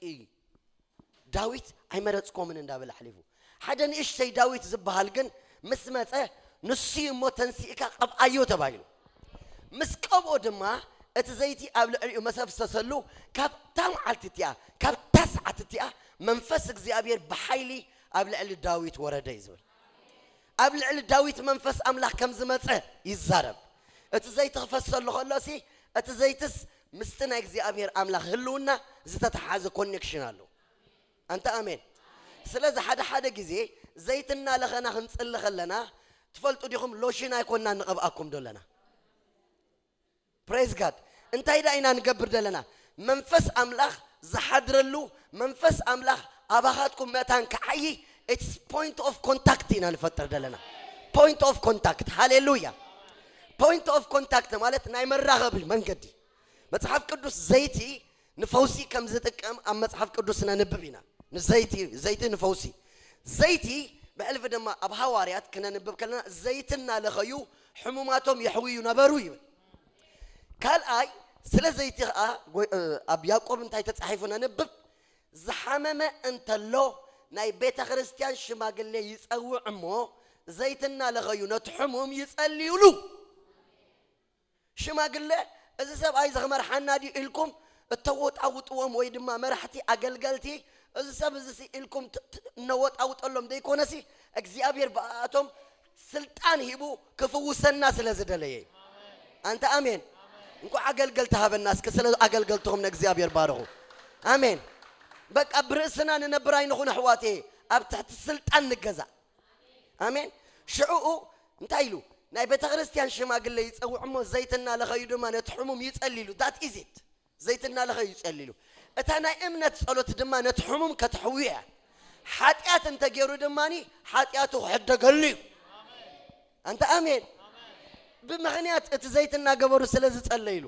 ዳዊት ኣይመረጽኮምን እንዳበለ ኣሕሊፉ። ሓደ ንእሽተይ ዳዊት ዝበሃል ግን ምስ መጸ፣ ንሱ እዩ እሞ ተንሲእካ ቀብኣዮ ተባሂሉ። ምስ ቀብኦ ድማ እቲ ዘይቲ ኣብ ልዕሊኡ መሰፍሰሰሉ፣ ካብታ መዓልቲ እቲኣ፣ ካብታ ሰዓት እቲኣ መንፈስ እግዚኣብሔር ብሓይሊ ኣብ ልዕሊ ዳዊት ወረደ እዩ ዝብል። ኣብ ልዕሊ ዳዊት መንፈስ ኣምላኽ ከም ዝመጸ ይዛረብ። እቲ ዘይቲ ክፈሰሉ ከሎሲ፣ እቲ ዘይትስ ምስቲ ናይ እግዚኣብሔር ኣምላኽ ህልውና ዝተተሓዘ ኮኔክሽን ኣለዎ። ኣንታ ኣሜን። ስለዚ ሓደ ሓደ ግዜ ዘይትና ለኸና ክንጽሊ ከለና፣ ትፈልጡ ዲኹም፣ ሎሽን ኣይኮንና ንቐብኣኩም ደለና። ፕሬዝ ጋድ። እንታይ ዳ ኢና ንገብር ደለና? መንፈስ ኣምላኽ ዝሓድረሉ፣ መንፈስ ኣምላኽ ኣባኻትኩም መታን ክዓዪ፣ it's point of contact ኢና ንፈጥር ደለና። ፖይንት ኦፍ ኮንታክት። ሃሌሉያ። ፖይንት ኦፍ ኮንታክት ማለት ናይ መራኸቢ መንገዲ። መጽሓፍ ቅዱስ ዘይቲ ንፈውሲ ከም ዝጥቀም ኣብ መጽሓፍ ቅዱስ ነንብብ ኢና። ንዘይቲ፣ ዘይቲ ንፈውሲ። ዘይቲ ብሕልፊ ድማ ኣብ ሃዋርያት ክነንብብ ከለና፣ ዘይቲ እናለኸዩ ሕሙማቶም የሕውዩ ነበሩ ይብል። ካልኣይ፣ ስለ ዘይቲ ኸኣ ጎ-፣ እ፣ ኣብ ያዕቆብ እንታይ ተጻሒፉ ነንብብ? ዝሓመመ እንተሎ ናይ ቤተ ክርስቲያን ሽማግሌ ይጸውዕ እሞ፣ ዘይቲ እናለኸዩ ነቲ ሕሙም ይጸልዩሉ። ሽማግለ፣ እዚ ሰብኣይ እዚ ክመርሓና ድዩ ኢልኩም እተወጣውጥዎም ወይ ድማ መራሕቲ ኣገልገልቲ፣ እዚ ሰብ እዚ ሲ ኢልኩም ት-፣ ት-፣ እነወጣውጠሎም ዘይኮነሲ፣ እግዚኣብሔር ብኣቶም ስልጣን ሂቡ ክፍውሰና ስለ ዝደለየ እዩ። ኣንታ ኣሜን። እንኳዕ ኣገልገልቲ ሃበና። እስኪ ስለ ኣገልገልትኹም ንእግዚኣብሔር ባርኹ። ኣሜን። በቃ ብርእስና ንነብር ኣይንኹን ኣሕዋተየ፣ ኣብ ትሕቲ ስልጣን ንገዛእ። ኣሜን። ሽዑኡ እንታይ ኢሉ? ናይ ቤተ ክርስቲያን ሽማግለ ይጸውዕ እሞ ዘይትና ለኸዩ ድማ ነቲ ሕሙም ይጸልይሉ። That is it። ዘይትና ለኸዩ ይጸልይሉ። እታ ናይ እምነት ጸሎት ድማ ነቲ ሕሙም ከተሕውዮ እያ። ሓጢኣት እንተገይሩ ድማኒ ሓጢኣቱ ክሕደገሉ እዩ። ኣንታ ኣሜን። ብምኽንያት እቲ ዘይትና ገበሩ ስለ ዝጸለይሉ።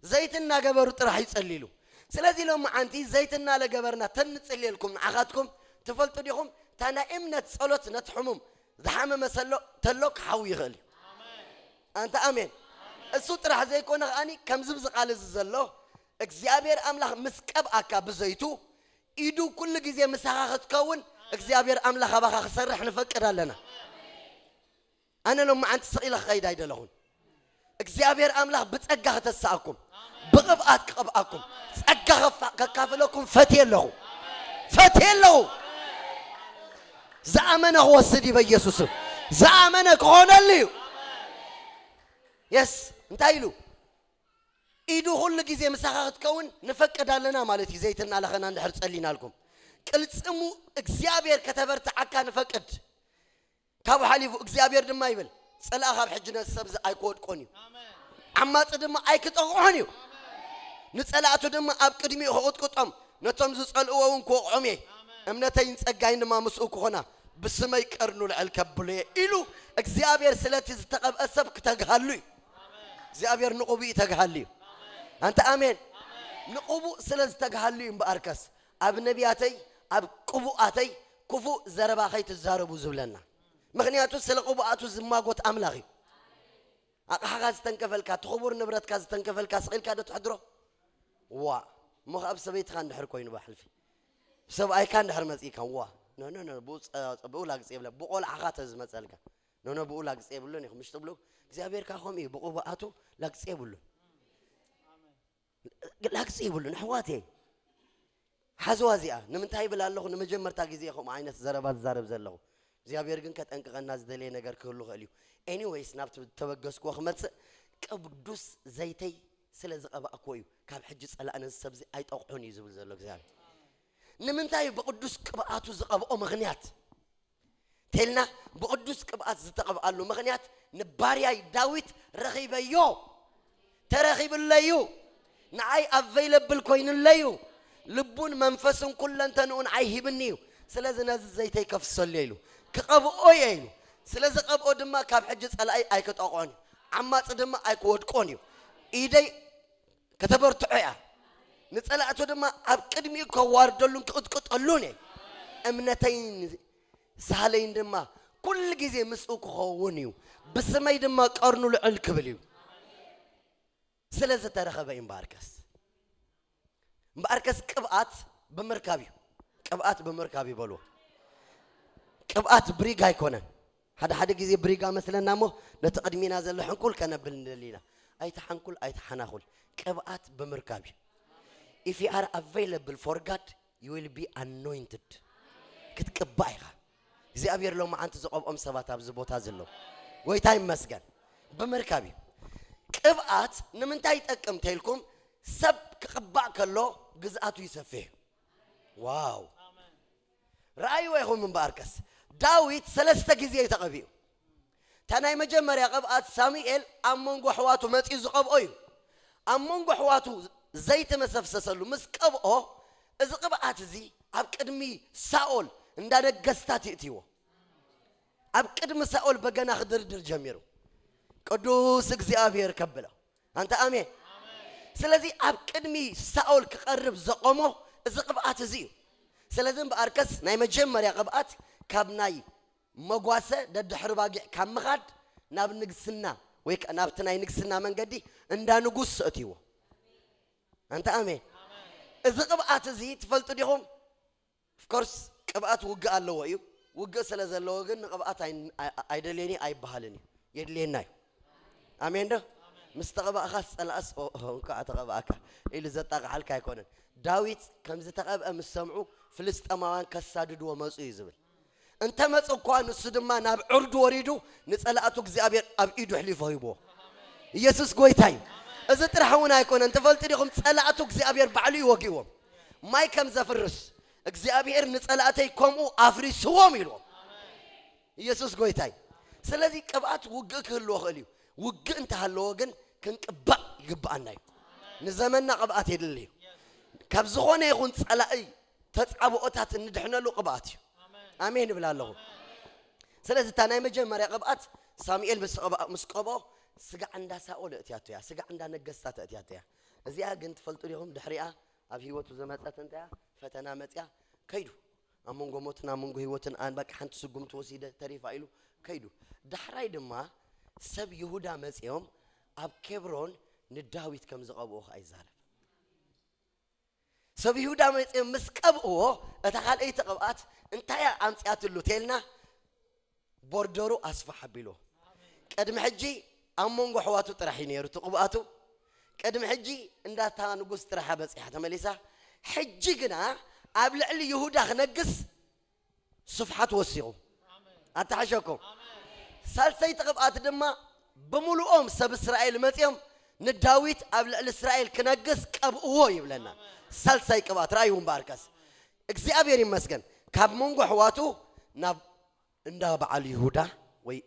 ዘይቲ እናገበሩ ጥራሕ ይጸልይሉ። ስለዚ ሎምዓንቲ ዘይቲ እናለገበርና ተንጽልየልኩም ንዓኻትኩም ትፈልጡ ዲኹም? እታ ናይ እምነት ጸሎት ነቲ ሕሙም ዝሓመመ ሰሎ-፣ ተሎ ክሓዊ ይኽእል እዩ። ኣንታ ኣሜን። እሱ ጥራሕ ዘይኮነ ከኣኒ ከምዚ ብዚ ቃል እዚ ዘሎ እግዚኣብሔር ኣምላኽ ምስ ቀብኣካ ብዘይቱ ኢዱ ኩሉ ግዜ ምሳኻ ክትከውን እግዚኣብሔር ኣምላኽ ኣባኻ ክሰርሕ ንፈቅድ ኣለና። ኣነ ሎምዓንቲ ስቕ ኢለ ክኸይድ ኣይደለኹን። እግዚኣብሔር ኣምላኽ ብጸጋ ከተስኣኩም፣ ብቕብኣት ክቐብኣኩም፣ ጸጋ ከፋ-፣ ከካፍለኩም ፈትየ ኣለኹ። ፈትየ ኣለኹ። ዝኣመነ ክወስድ እዩ በኢየሱስ ስም። ዝኣመነ ክኾነሉ እዩ። የስ፣ እንታይ ኢሉ? ኢዱ ኩሉ ግዜ ምሳኻ ክትከውን ንፈቅድ ኣለና ማለት እዩ። ዘይትና ለኸና እንድሕር ጸሊናልኩም። ቅልጽሙ እግዚኣብሔር ከተበርትዓካ ንፈቅድ። ካብኡ ሓሊፉ እግዚኣብሔር ድማ ይብል፣ ጸላእ ካብ ሕጂ ነዚ ሰብዚ ኣይክወድቆን እዩ፣ ዓማጺ ድማ ኣይክጠቕዖን እዩ። ንጸላእቱ ድማ ኣብ ቅድሚኡ ክቕጥቅጦም፣ ነቶም ዝጸልእዎ እውን ክወቕዖም እየ። እምነተይን ጸጋይን ድማ ምስኡ ክኾና፣ ብስመይ ቀርኑ ልዕል ከብሎ እየ ኢሉ እግዚኣብሔር ስለቲ ዝተቐብአ ሰብ ክተግሃሉ እዩ። እግዚኣብሔር ንቕቡእ ይተግሃሉ እዩ። ኣንተ ኣሜን። ንቕቡእ ስለ ዝተግሃሉ እዩ እምበኣርከስ ኣብ ነቢያተይ ኣብ ቅቡኣተይ ክፉእ ዘረባ ከይትዛረቡ ዝብለና። ምኽንያቱ ስለ ቅቡኣቱ ዝማጎት ኣምላኽ እዩ። ኣቕሓኻ ዝተንከፈልካ፣ እቲ ክቡር ንብረትካ ዝተንከፈልካ ስቕ ኢልካ ዶ ትሕድሮ? ዋ። እሞ ከኣ ብሰበይትኻ እንድሕር ኮይኑ ብሕልፊ፣ ብሰብኣይካ እንድሕር መጺእካ፣ ዋ። ኖ፣ ኖ፣ ኖ፣ ብኡ ጸ-፣ ብኡ ላግጺ የብለ፣ ብቖልዓኻ ተዝመጸልካ። ኖ፣ ኖ፣ ብኡ ላግጺ የብሉን ኢኹም ምሽ ትብሉ፣ እግዚኣብሔር ከኣ ከምኡ እዩ፣ ብቕቡኣቱ ላግጺ የብሉን። ላግጺ የብሉን፣ ኣሕዋተይ። ሓዝዋ እዚኣ፣ ንምንታይ ይብል ኣለኹ? ንመጀመርታ ግዜ ከምኡ ዓይነት ዘረባ ዝዛረብ ዘለኹ። እግዚኣብሔር ግን ከጠንቅቐና ዝደለየ ነገር ክህሉ ይኽእል እዩ። ኤኒዌይስ፣ ናብቲ ተበገስክዎ ክመጽእ፣ ቅዱስ ዘይተይ ስለ ዝቐባእክዎ እዩ። ካብ ሕጂ ጸላእ ነዚ ሰብዚ ኣይጠቕዖን እዩ ዝብል ዘሎ እግዚኣብሔር። ንምንታይ እዩ ብቅዱስ ቅብኣቱ ዝቐብኦ ምኽንያት? ተልና፣ ብቅዱስ ቅብኣት ዝተቐብኣሉ ምኽንያት ንባርያይ ዳዊት ረኺበዮ፣ ተረኺብለዩ፣ ንዓይ ኣቨይለብል ኮይኑለዩ፣ ልቡን መንፈስን ኩለንተንኡ ንዓይ ሂብኒ እዩ። ስለዚ ነዚ ዘይተይ ከፍሰሉ ኢሉ ክቐብኦ እየ ኢሉ። ስለ ዝቐብኦ ድማ ካብ ሕጂ ጸላኢ ኣይክጠቕዖን እዩ፣ ዓማጺ ድማ ኣይክወድቆን እዩ። ኢደይ ከተበርትዖ እያ፣ ንጸላእቱ ድማ ኣብ ቅድሚኡ ከዋርደሉን ክቕጥቅጠሉን እየ። እምነተይን ሳህለይን ድማ ኩሉ ግዜ ምስኡ ክኸውን እዩ፣ ብስመይ ድማ ቀርኑ ልዕል ክብል እዩ። ስለ ዝተረኸበ እዩ። እምበኣርከስ፣ እምበኣርከስ ቅብኣት ብምርካብ እዩ። ቅብኣት ብምርካብ ይበልዎ። ቅብኣት ብሪጋ ኣይኮነን። ሓደ ሓደ ግዜ ብሪጋ መስለና እሞ ነቲ ቅድሚና ዘሎ ሕንኩል ከነብል ንደሊ ኢና። ኣይትሓንኩል፣ ኣይትሓናኹል። ቅብኣት ብምርካብ እዩ። If you are available for God, you will be anointed. ክትቅባእ ኢኻ። እግዚኣብሔር ሎማዓንቲ ዝቐብኦም ሰባት ኣብዚ ቦታ ዘለዉ። ጎይታ ይመስገን። ብምርካብ እዩ። ቅብኣት ንምንታይ ይጠቅም ተይልኩም፣ ሰብ ክቕባእ ከሎ ግዝኣቱ ይሰፍሕ እዩ። ዋው። ረኣይዎ ኢኹም እምበኣርከስ፣ ዳዊት ሰለስተ ግዜ እዩ ተቐቢኡ። እታ ናይ መጀመርያ ቅብኣት ሳሙኤል ኣብ መንጎ ኣሕዋቱ መጺኡ ዝቐብኦ እዩ። ኣብ መንጎ ኣሕዋቱ ዘይቲ መሰፍሰሰሉ ምስ ቀብኦ፣ እዚ ቅብኣት እዚ ኣብ ቅድሚ ሳኦል እንዳ ነገስታት ይእትይዎ። ኣብ ቅድሚ ሳኦል በገና ክድርድር ጀሚሩ። ቅዱስ እግዚኣብሔር ከብሎ። ኣንተ ኣሜን። ስለዚ ኣብ ቅድሚ ሳኦል ክቐርብ ዘቆሞ እዚ ቅብኣት እዚ እዩ። ስለዚ እምበኣርከስ ናይ መጀመርያ ቅብኣት ካብ ናይ መጓሰ ደድሕሪ ባጊዕ ካብ ምኻድ ናብ ንግስና ወይ ከ-፣ ናብቲ ናይ ንግስና መንገዲ እንዳ ንጉስ ሰእትይዎ። ኣንተ ኣሜን። እዚ ቅብኣት እዚ ትፈልጡ ዲኹም? ኦፍኮርስ ቅብኣት ውግእ ኣለዎ እዩ። ውግእ ስለ ዘለዎ ግን ንቅብኣት ኣይ-፣ ኣይ-፣ ኣይደልየን እዩ ኣይበሃልን እዩ። የድልየና እዩ። ኣሜን ዶ? ምስ ተቐባእኻስ ጸላእስ፣ "ኦ፣ ኦ፣ እንኳዕ ተቐባእካ" ኢሉ ዘጣቕዓልካ ኣይኮነን። ዳዊት ከም ዝተቐብአ ምስ ሰምዑ ፍልስጤማውያን ከሳድድዎ መጹ እዩ ዝብል። እንተ መጹ እኳ ንሱ ድማ ናብ ዕርዱ ወሪዱ ንጸላእቱ እግዚኣብሔር ኣብ ኢዱ ኣሕሊፉ ሂብዎ። ኢየሱስ ጎይታ እዩ። እዚ ጥራሕ እውን ኣይኮነን። ትፈልጡ ዲኹም? ጸላእቱ እግዚኣብሔር ባዕሉ እዩ ወጊእዎም። ማይ ከም ዘፍርስ እግዚኣብሔር ንጸላእተይ ከምኡ ኣፍሪስዎም ኢልዎም። ኢየሱስ ጎይታ እዩ። ስለዚ ቅብኣት ውግእ ክህልዎ ይኽእል እዩ። ውግእ እንተሃለዎ ግን ክንቅባእ ይግብኣና እዩ። ንዘመንና ቅብኣት የድሊ እዩ። ካብ ዝኾነ ይኹን ጸላኢ ተጻብኦታት እንድሕነሉ ቅብኣት እዩ። ኣሜን እብል ኣለኹ። ስለዚ እታ ናይ መጀመርያ ቅብኣት ሳሙኤል ምስ ቀብኣ-፣ ምስ ቀብኦ ስጋዕ እንዳ ሳኦል እእትያቶ እያ፣ ስጋዕ እንዳ ነገስታት እእትያቶ እያ። እዚኣ ግን ትፈልጡ ዲኹም? ድሕሪኣ ኣብ ህይወቱ ዘመጸት እንታይ እያ? ፈተና መጽያ ከይዱ። ኣብ መንጎ ሞትን ኣብ መንጎ ህይወትን ኣን በቃ ሓንቲ ስጉምቲ ወሲደ ተሪፋ ኢሉ ከይዱ። ዳሕራይ ድማ ሰብ ይሁዳ መጺኦም ኣብ ኬብሮን ንዳዊት ከም ዝቐብኡ ኸኣ ይዛረብ። ሰብ ይሁዳ መጺኦም ምስ ቀብእዎ፣ እታ ካልኣይቲ ቅብኣት እንታይ እያ ኣምጺኣትሉ ተልና፣ ቦርደሩ ኣስፍሕ ኣቢልዎ። ቅድሚ ሕጂ ኣብ መንጎ ኣሕዋቱ ጥራሕ እዩ ነይሩ እቲ ቅብኣቱ። ቅድሚ ሕጂ እንዳታ ንጉስ ጥራሕ በጺሓ ተመሊሳ። ሕጂ ግና ኣብ ልዕሊ ይሁዳ ክነግስ ስፍሓት ወሲኹ። ኣተሓሸኩም። ሳልሰይቲ ቅብኣት ድማ ብምሉኦም ሰብ እስራኤል መጺኦም ንዳዊት ኣብ ልዕሊ እስራኤል ክነግስ ቀብእዎ ይብለና። ሳልሳይ ቅብኣት ረኣይዎ እምበኣርከስ። እግዚኣብሔር ይመስገን። ካብ መንጎ ኣሕዋቱ ናብ እንዳ በዓል ይሁዳ ወይ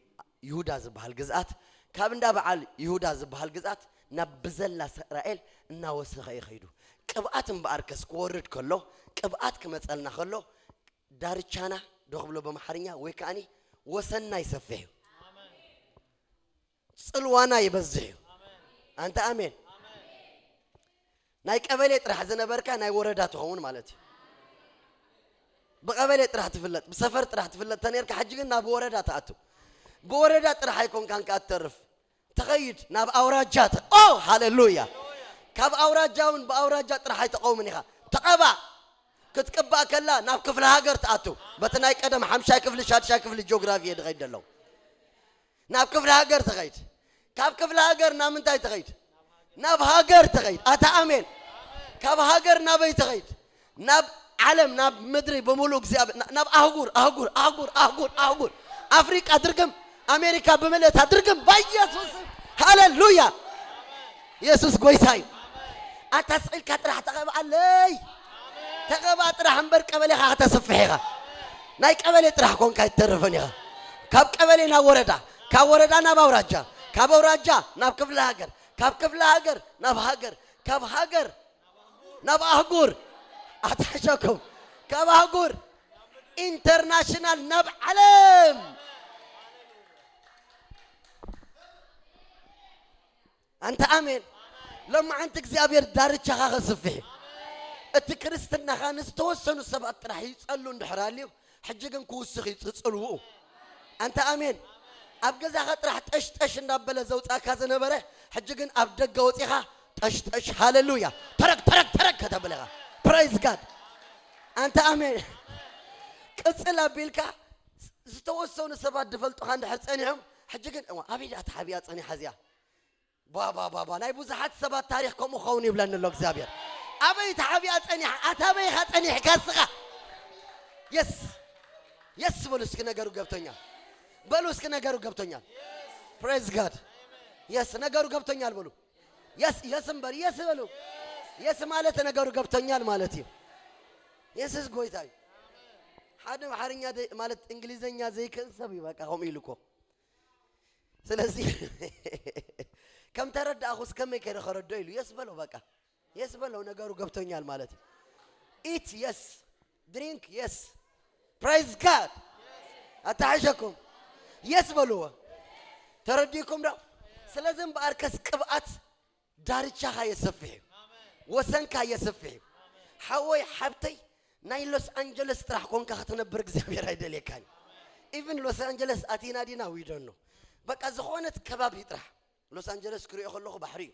ይሁዳ ዝበሃል ግዝኣት፣ ካብ እንዳ በዓል ይሁዳ ዝበሃል ግዝኣት ናብ ብዘላ እስራኤል እናወሰኸ እዩ ከይዱ። ቅብኣት እምበኣርከስ ክወርድ ከሎ፣ ቅብኣት ክመጸልና ከሎ፣ ዳርቻና ዶ ክብሎ ብኣምሓርኛ ወይ ከኣኒ ወሰንና ይሰፍሕ እዩ። ጽልዋና ይበዝሕ እዩ። ኣንተ ኣሜን። ናይ ቀበሌ ጥራሕ ዝነበርካ ናይ ወረዳ ትኸውን ማለት እዩ። ብቐበሌ ጥራሕ ትፍለጥ፣ ብሰፈር ጥራሕ ትፍለጥ ተነርካ፣ ሕጂ ግን ናብ ወረዳ ትኣቱ። ብወረዳ ጥራሕ ኣይኮንካን ከኣ ትተርፍ። ተኸይድ ናብ ኣውራጃ ተ-፣ ኦ፣ ሃሌሉያ። ካብ ኣውራጃ እውን ብኣውራጃ ጥራሕ ኣይትቐውምን ኢኻ። ተቐባእ። ክትቅባእ ከላ ናብ ክፍለ ሃገር ትኣቱ። በቲ ናይ ቀደም ሓምሻይ ክፍሊ፣ ሻድሻይ ክፍሊ ጂኦግራፊ እየ ዝኸይድ ዘለኹ። ናብ ክፍለ ሃገር ትኸይድ። ካብ ክፍለ ሃገር ናብ ምንታይ ትኸይድ? ናብ ሃገር ትኸይድ። ኣታ ኣሜን። ካብ ሃገር ናበይ ትኸይድ? ናብ ዓለም፣ ናብ ምድሪ ብምሉእ እግዚኣብሔር፣ ና-፣ ናብ ኣህጉር፣ ኣህጉር፣ ኣህጉር፣ ኣህጉር፣ ኣህጉር። ኣፍሪቃ ድርግም፣ ኣሜሪካ ብምልእታ ድርግም፣ በኢየሱስ ስም። ሃሌሉያ። ኢየሱስ ጎይታ እዩ። ኣታ ስቕ ኢልካ ጥራሕ ተቐብኣለይ። ተቐብኣ ጥራሕ እምበር ቀበሌኻ ከተስፍሕ ኢኻ። ናይ ቀበሌ ጥራሕ ኮንካ ኣይትተርፍን ኢኻ። ካብ ቀበሌ ናብ ወረዳ፣ ካብ ወረዳ ናብ ኣውራጃ፣ ካብ ኣውራጃ ናብ ክፍለ ሃገር፣ ካብ ክፍለ ሃገር ናብ ሃገር፣ ካብ ሃገር ናብ ኣህጉር፣ ኣትሕሸኩም፣ ካብ ኣህጉር ኢንተርናሽናል ናብ ዓለም። ኣንተ ኣሜን። ሎማዓንቲ እግዚኣብሔር ዳርቻኻ ከስፍሕ እዩ። እቲ ክርስትናኻ ንዝተወሰኑ ሰባት ጥራሕ ይጸሉ እንድሕር ኣልዩ፣ ሕጂ ግን ክውስኽ እዩ ጽ-፣ ጽልውኡ። ኣንተ ኣሜን። ኣብ ገዛኻ ጥራሕ ጠሽጠሽ እንዳበለ ዘውጻእካ ዝነበረ፣ ሕጂ ግን ኣብ ደገ ወጺኻ ጠሽጠሽ፣ ሃሌሉያ፣ ተረግ፣ ተረግ፣ ተረግ ከተብል ኢኻ። ፕሬዝ ጋድ። ኣንተ ኣሜን። ቅጽል ኣቢልካ ዝተወሰኑ ሰባት ዝፈልጡኻ እንድሕር ጸኒሖም፣ ሕጂ ግን፣ እዋ፣ ኣበይ ደኣ ተሓቢኣ ጸኒሓ እዚኣ? ባ፣ ባ፣ ባ፣ ባ፣ ናይ ብዙሓት ሰባት ታሪኽ ከምኡ ክኸውን ይብለኒ ኣሎ እግዚኣብሔር። ኣበይ ተሓቢኣ ጸኒሓ? ኣታ ኣበይ ኢኻ ጸኒሕካ እስኻ? የስ፣ የስ በሉ እስኪ፣ ነገሩ ገብቶኛል። በሉ እስኪ፣ ነገሩ ገብቶኛል። ፕሬዝ ጋድ። የስ፣ ነገሩ ገብቶኛል በሉ። የስ፣ የስ እምበር፣ የስ በሉ። የስ ማለት ነገሩ ገብቶኛል ማለት እዩ። የሱስ ጎይታ እዩ። ሓደ ኣምሓርኛ ዘይ-፣ ማለት እንግሊዘኛ ዘይክእል ሰብ እዩ፣ በቃ ከምኡ ኢሉ እኮ። ስለዚ ከም ተረዳእኹስ ከመይ ከይደ ከረዶ ኢሉ፣ የስ በሎ በቃ። የስ በሎ፣ ነገሩ ገብቶኛል ማለት እዩ። ኢት፣ የስ። ድሪንክ፣ የስ። ፕሬዝ ጋድ። ኣተሓሸኩም። የስ በልዎ። ተረዲእኩም ዶ? ስለዚ እምበኣርከስ ቅብኣት ዳርቻኻ የሰፍሕ እዩ። ወሰንካ የሰፍሕ እዩ። ሓወይ፣ ሓብተይ፣ ናይ ሎስ ኣንጀለስ ጥራሕ ኮንካ ክትነብር እግዚኣብሔር ኣይደልየካን እዩ። ኢቭን ሎስ ኣንጀለስ ኣቲና ዲና፣ we don't know። በቃ ዝኾነት ከባቢ ጥራሕ። ሎስ ኣንጀለስ ክሪኦ ከለኹ ባሕሪ እዩ።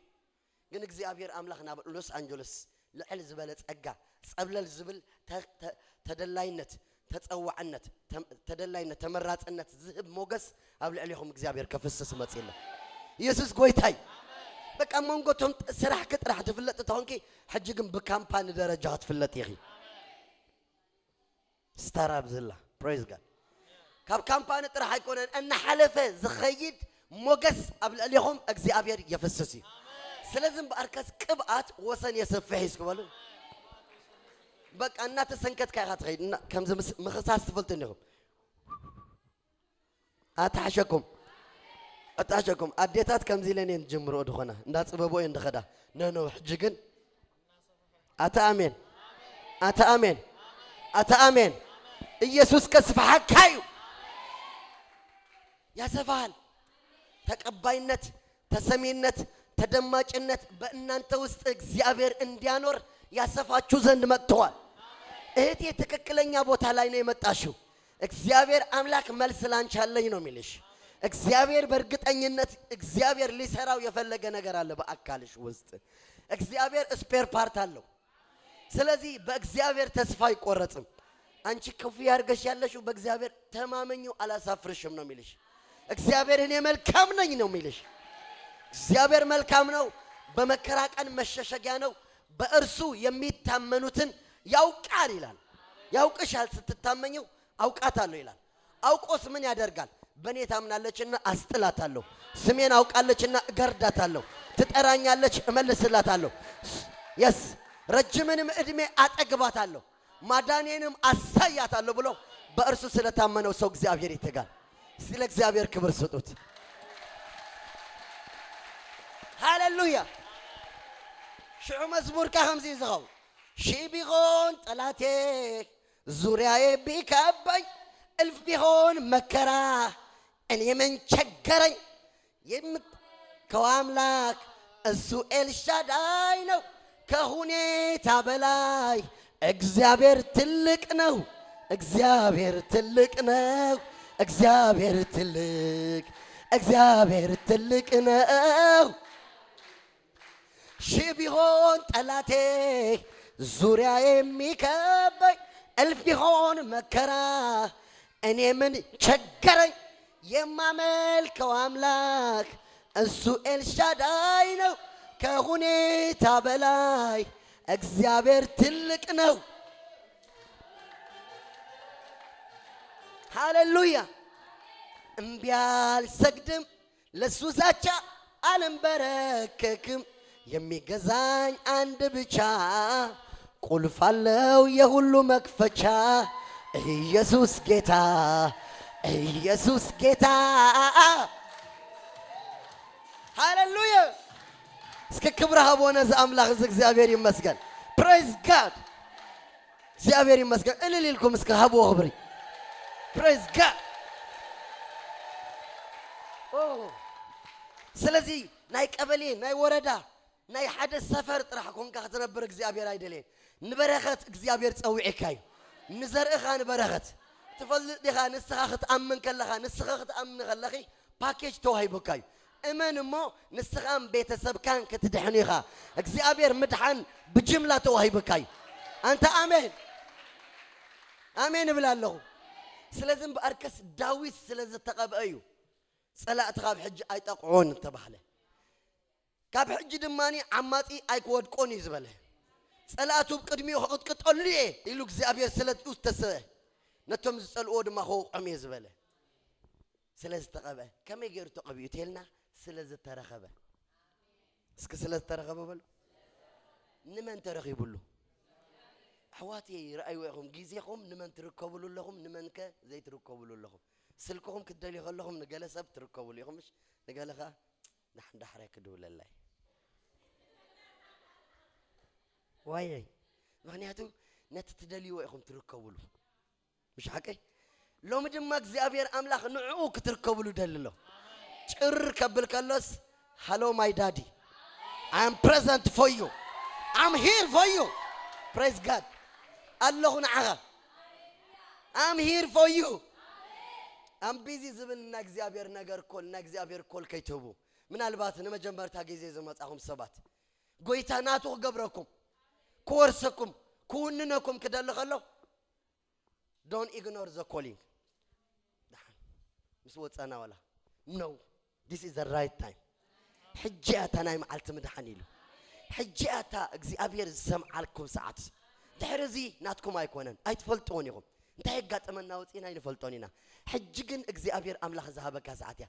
ግን እግዚኣብሔር ኣምላኽ ናብ ሎስ ኣንጀለስ ልዕል ዝበለ ጸጋ፣ ጸብለል ዝብል ተ-፣ ተ-፣ ተደላይነት፣ ተጸዋዕነት፣ ተ-፣ ተደላይነት፣ ተመራጽነት ዝህብ ሞገስ ኣብ ልዕሌኹም እግዚኣብሔር ከፍስስ መጺኡ ኣሎ። ኢየሱስ ጎይታይ። በቃ መንጎ እቶም ስራሕኪ ጥራሕ ትፍለጥ እንተኾንኪ፣ ሕጂ ግን ብካምፓኒ ደረጃ ክትፍለጥ ኢኺ። ስታር ኣብዝላ። ፕሬዝ ጋድ። ካብ ካምፓኒ ጥራሕ ኣይኮነን፣ እናሓለፈ ዝኸይድ ሞገስ ኣብ ልዕሌኹም እግዚኣብሔር የፍስስ እዩ። ስለዚ እምበኣርከስ ቅብኣት ወሰን የሰፍሕ እዩ እስኪ በሉ። በቃ እናተሰንከትካ ኢኻ ትኸይድ። እና ከምዚ ምስ-፣ ምኽሳስ ትፈልጡ እንዲኹም። ኣተሓሸኩም። ኣተሓሸኩም። ኣዴታት ከምዚ ኢለን እየን ዝጅምርኦ ዝኾና። እንዳጽበቦ እየን ዝኸዳ። ኖ፣ ኖ፣ ሕጂ ግን ኣታ ኣሜን። ኣታ ኣሜን። ኣታ ኣሜን። ኢየሱስ ከስፍሓካ እዩ። ያሰፋሃል። ተቀባይነት፣ ተሰሚነት፣ ተደማጭነት በእናንተ ውስጥ እግዚአብሔር እንዲያኖር ያሰፋችሁ ዘንድ መጥተዋል። እህቴ ትክክለኛ ቦታ ላይ ነው የመጣሽው። እግዚአብሔር አምላክ መልስ ላንቺ አለኝ ነው የሚልሽ። እግዚአብሔር በእርግጠኝነት እግዚአብሔር ሊሰራው የፈለገ ነገር አለ በአካልሽ ውስጥ። እግዚአብሔር ስፔር ፓርት አለው። ስለዚህ በእግዚአብሔር ተስፋ አይቆረጥም። አንቺ ክፉ ያርገሽ ያለሽው በእግዚአብሔር ተማመኚው፣ አላሳፍርሽም ነው የሚልሽ። እግዚአብሔር እኔ መልካም ነኝ ነው የሚልሽ። እግዚአብሔር መልካም ነው። በመከራ ቀን መሸሸጊያ ነው። በእርሱ የሚታመኑትን ያውቃል ይላል። ያውቅሻል፣ ስትታመኚው አውቃታለሁ ይላል። አውቆስ ምን ያደርጋል? በእኔ ታምናለችና አስጥላታለሁ። ስሜን አውቃለችና እገርዳታለሁ። ትጠራኛለች፣ እመልስላታለሁ። የስ፣ ረጅምንም ዕድሜ አጠግባታለሁ። ማዳኔንም አሳያታለሁ ብሎ በእርሱ ስለታመነው ሰው እግዚአብሔር ይተጋል። እስቲ ለእግዚአብሔር ክብር ስጡት። ሃሌሉያ። ሽዑ መዝሙርካ ከምዚ እዩ ዝኸውን። ሺህ ቢሆን ጠላቴ ዙሪያዬ ቢከበኝ፣ እልፍ ቢሆን መከራ እኔ ምን ቸገረኝ። የምትከው አምላክ እሱ ኤልሻዳይ ነው። ከሁኔታ በላይ እግዚአብሔር ትልቅ ነው። እግዚአብሔር ትልቅ ነው። እግዚአብሔር ትልቅ፣ እግዚአብሔር ትልቅ ነው። ሺህ ቢሆን ጠላቴ ዙሪያ የሚከበኝ፣ እልፍ ቢሆን መከራ እኔ ምን ቸገረኝ። የማመልከው አምላክ እሱ ኤልሻዳይ ነው። ከሁኔታ በላይ እግዚአብሔር ትልቅ ነው። ሃሌሉያ። እምቢ አልሰግድም ለሱ ዛቻ አልንበረከክም። የሚገዛኝ አንድ ብቻ ቁልፍ አለው የሁሉ መክፈቻ። ኢየሱስ ጌታ፣ ኢየሱስ ጌታ። ሃሌሉያ። እስከ ክብረ ሃቦነ ዘአምላኽ እዚ እግዚአብሔር ይመስገን። Praise God። እግዚኣብሔር ይመስገን። እልል ኢልኩም እስከ ሃብዎ ክብሪ። Praise God። ኦ፣ ስለዚ ናይ ቀበሌ ናይ ወረዳ ናይ ሓደ ሰፈር ጥራሕ ኮንካ ክትነብር እግዚኣብሔር ኣይደልየን። ንበረኸት እግዚኣብሔር ጸዊዕካ እዩ። ንዘርእኻ ንበረኸት ትፈልጥ ዲኻ? ንስኻ ክትኣምን ከለኻ፣ ንስኻ ክትኣምኒ ከለኺ ፓኬጅ ተዋሂቡካ እዩ። እመን እሞ ንስኻን ቤተሰብካን ክትድሕኑ ኢኻ። እግዚኣብሔር ምድሓን ብጅምላ ተዋሂቡካ እዩ። ኣንተ ኣሜን ኣሜን እብል ኣለኹ። ስለዚ እምበኣርከስ ዳዊት ስለ ዝተቐብአ እዩ ጸላእቲ ካብ ሕጂ ኣይጠቕዖን እንተባህለ። ካብ ሕጂ ድማ ዓማጺ ኣይክወድቆን እዩ ዝበለ። ጸላእቱ ብቅድሚኡ ክቕጥቅጠሉ እየ ኢሉ እግዚኣብሔር ስለ ዝተሰበ፣ ነቶም ዝጸልእዎ ድማ ክወቕዖም እየ ዝበለ። ስለ ዝተቐብአ። ከመይ ገይሩ ተቐቢኡ ተልና? ስለ ዝተረኸበ። እስኪ ስለ ዝተረኸበ በሉ። ንመን ተረኺቡሉ? ኣሕዋተይ፣ ረኣይዎ ኢኹም፣ ግዜኹም ንመን ትርከቡሉ ኣለኹም፣ ንመንከ ዘይትርከቡሉ ኣለኹም? ስልክኹም ክትደልዩ ከለኹም ንገለ ሰብ ትርከቡሉ ኢኹም፣ ምሽ? ንገለ ኸኣ ዳሕን ዳሕራይ ክድውለላይ። ዋይይ። ምኽንያቱ ነቲ ትደልይዎ ኢኹም ትርከቡሉ። ምሽ ሓቀይ? ሎሚ ድማ እግዚኣብሔር ኣምላኽ ንዕኡ ክትርከቡሉ ደሊ ኣሎ። ጭር ከብል ከሎስ፣ "Hello, my daddy. I am present for you. I'm here for you." Praise God. ኣለኹ ንዓኻ። "I'm here for you." I'm busy ዝብል ናይ እግዚኣብሔር ነገር ኮል፣ ናይ እግዚኣብሔር ኮል ከይትህቡ። ምናልባት ንመጀመርታ ግዜ ዝመጻኹም ሰባት፣ ጎይታ ናቱ ክገብረኩም፣ ክወርሰኩም፣ ክውንነኩም ክደሊ ከሎ፣ don't ignore the calling። ደሓን ምስ ወጸና ዋላ፣ "No, this is the right time." ሕጂ እያ እታ ናይ መዓልቲ ምድሓን ኢሉ። ሕጂ እያ እታ እግዚኣብሔር ዝሰምዓልኩም ሰዓት። ድሕሪ እዚ ናትኩም ኣይኮነን፣ ኣይትፈልጥዎን ኢኹም። እንታይ የጋጠመና ወጺእና ኣይንፈልጦን ኢና። ሕጂ ግን እግዚኣብሔር ኣምላኽ ዝሃበካ ሰዓት እያ።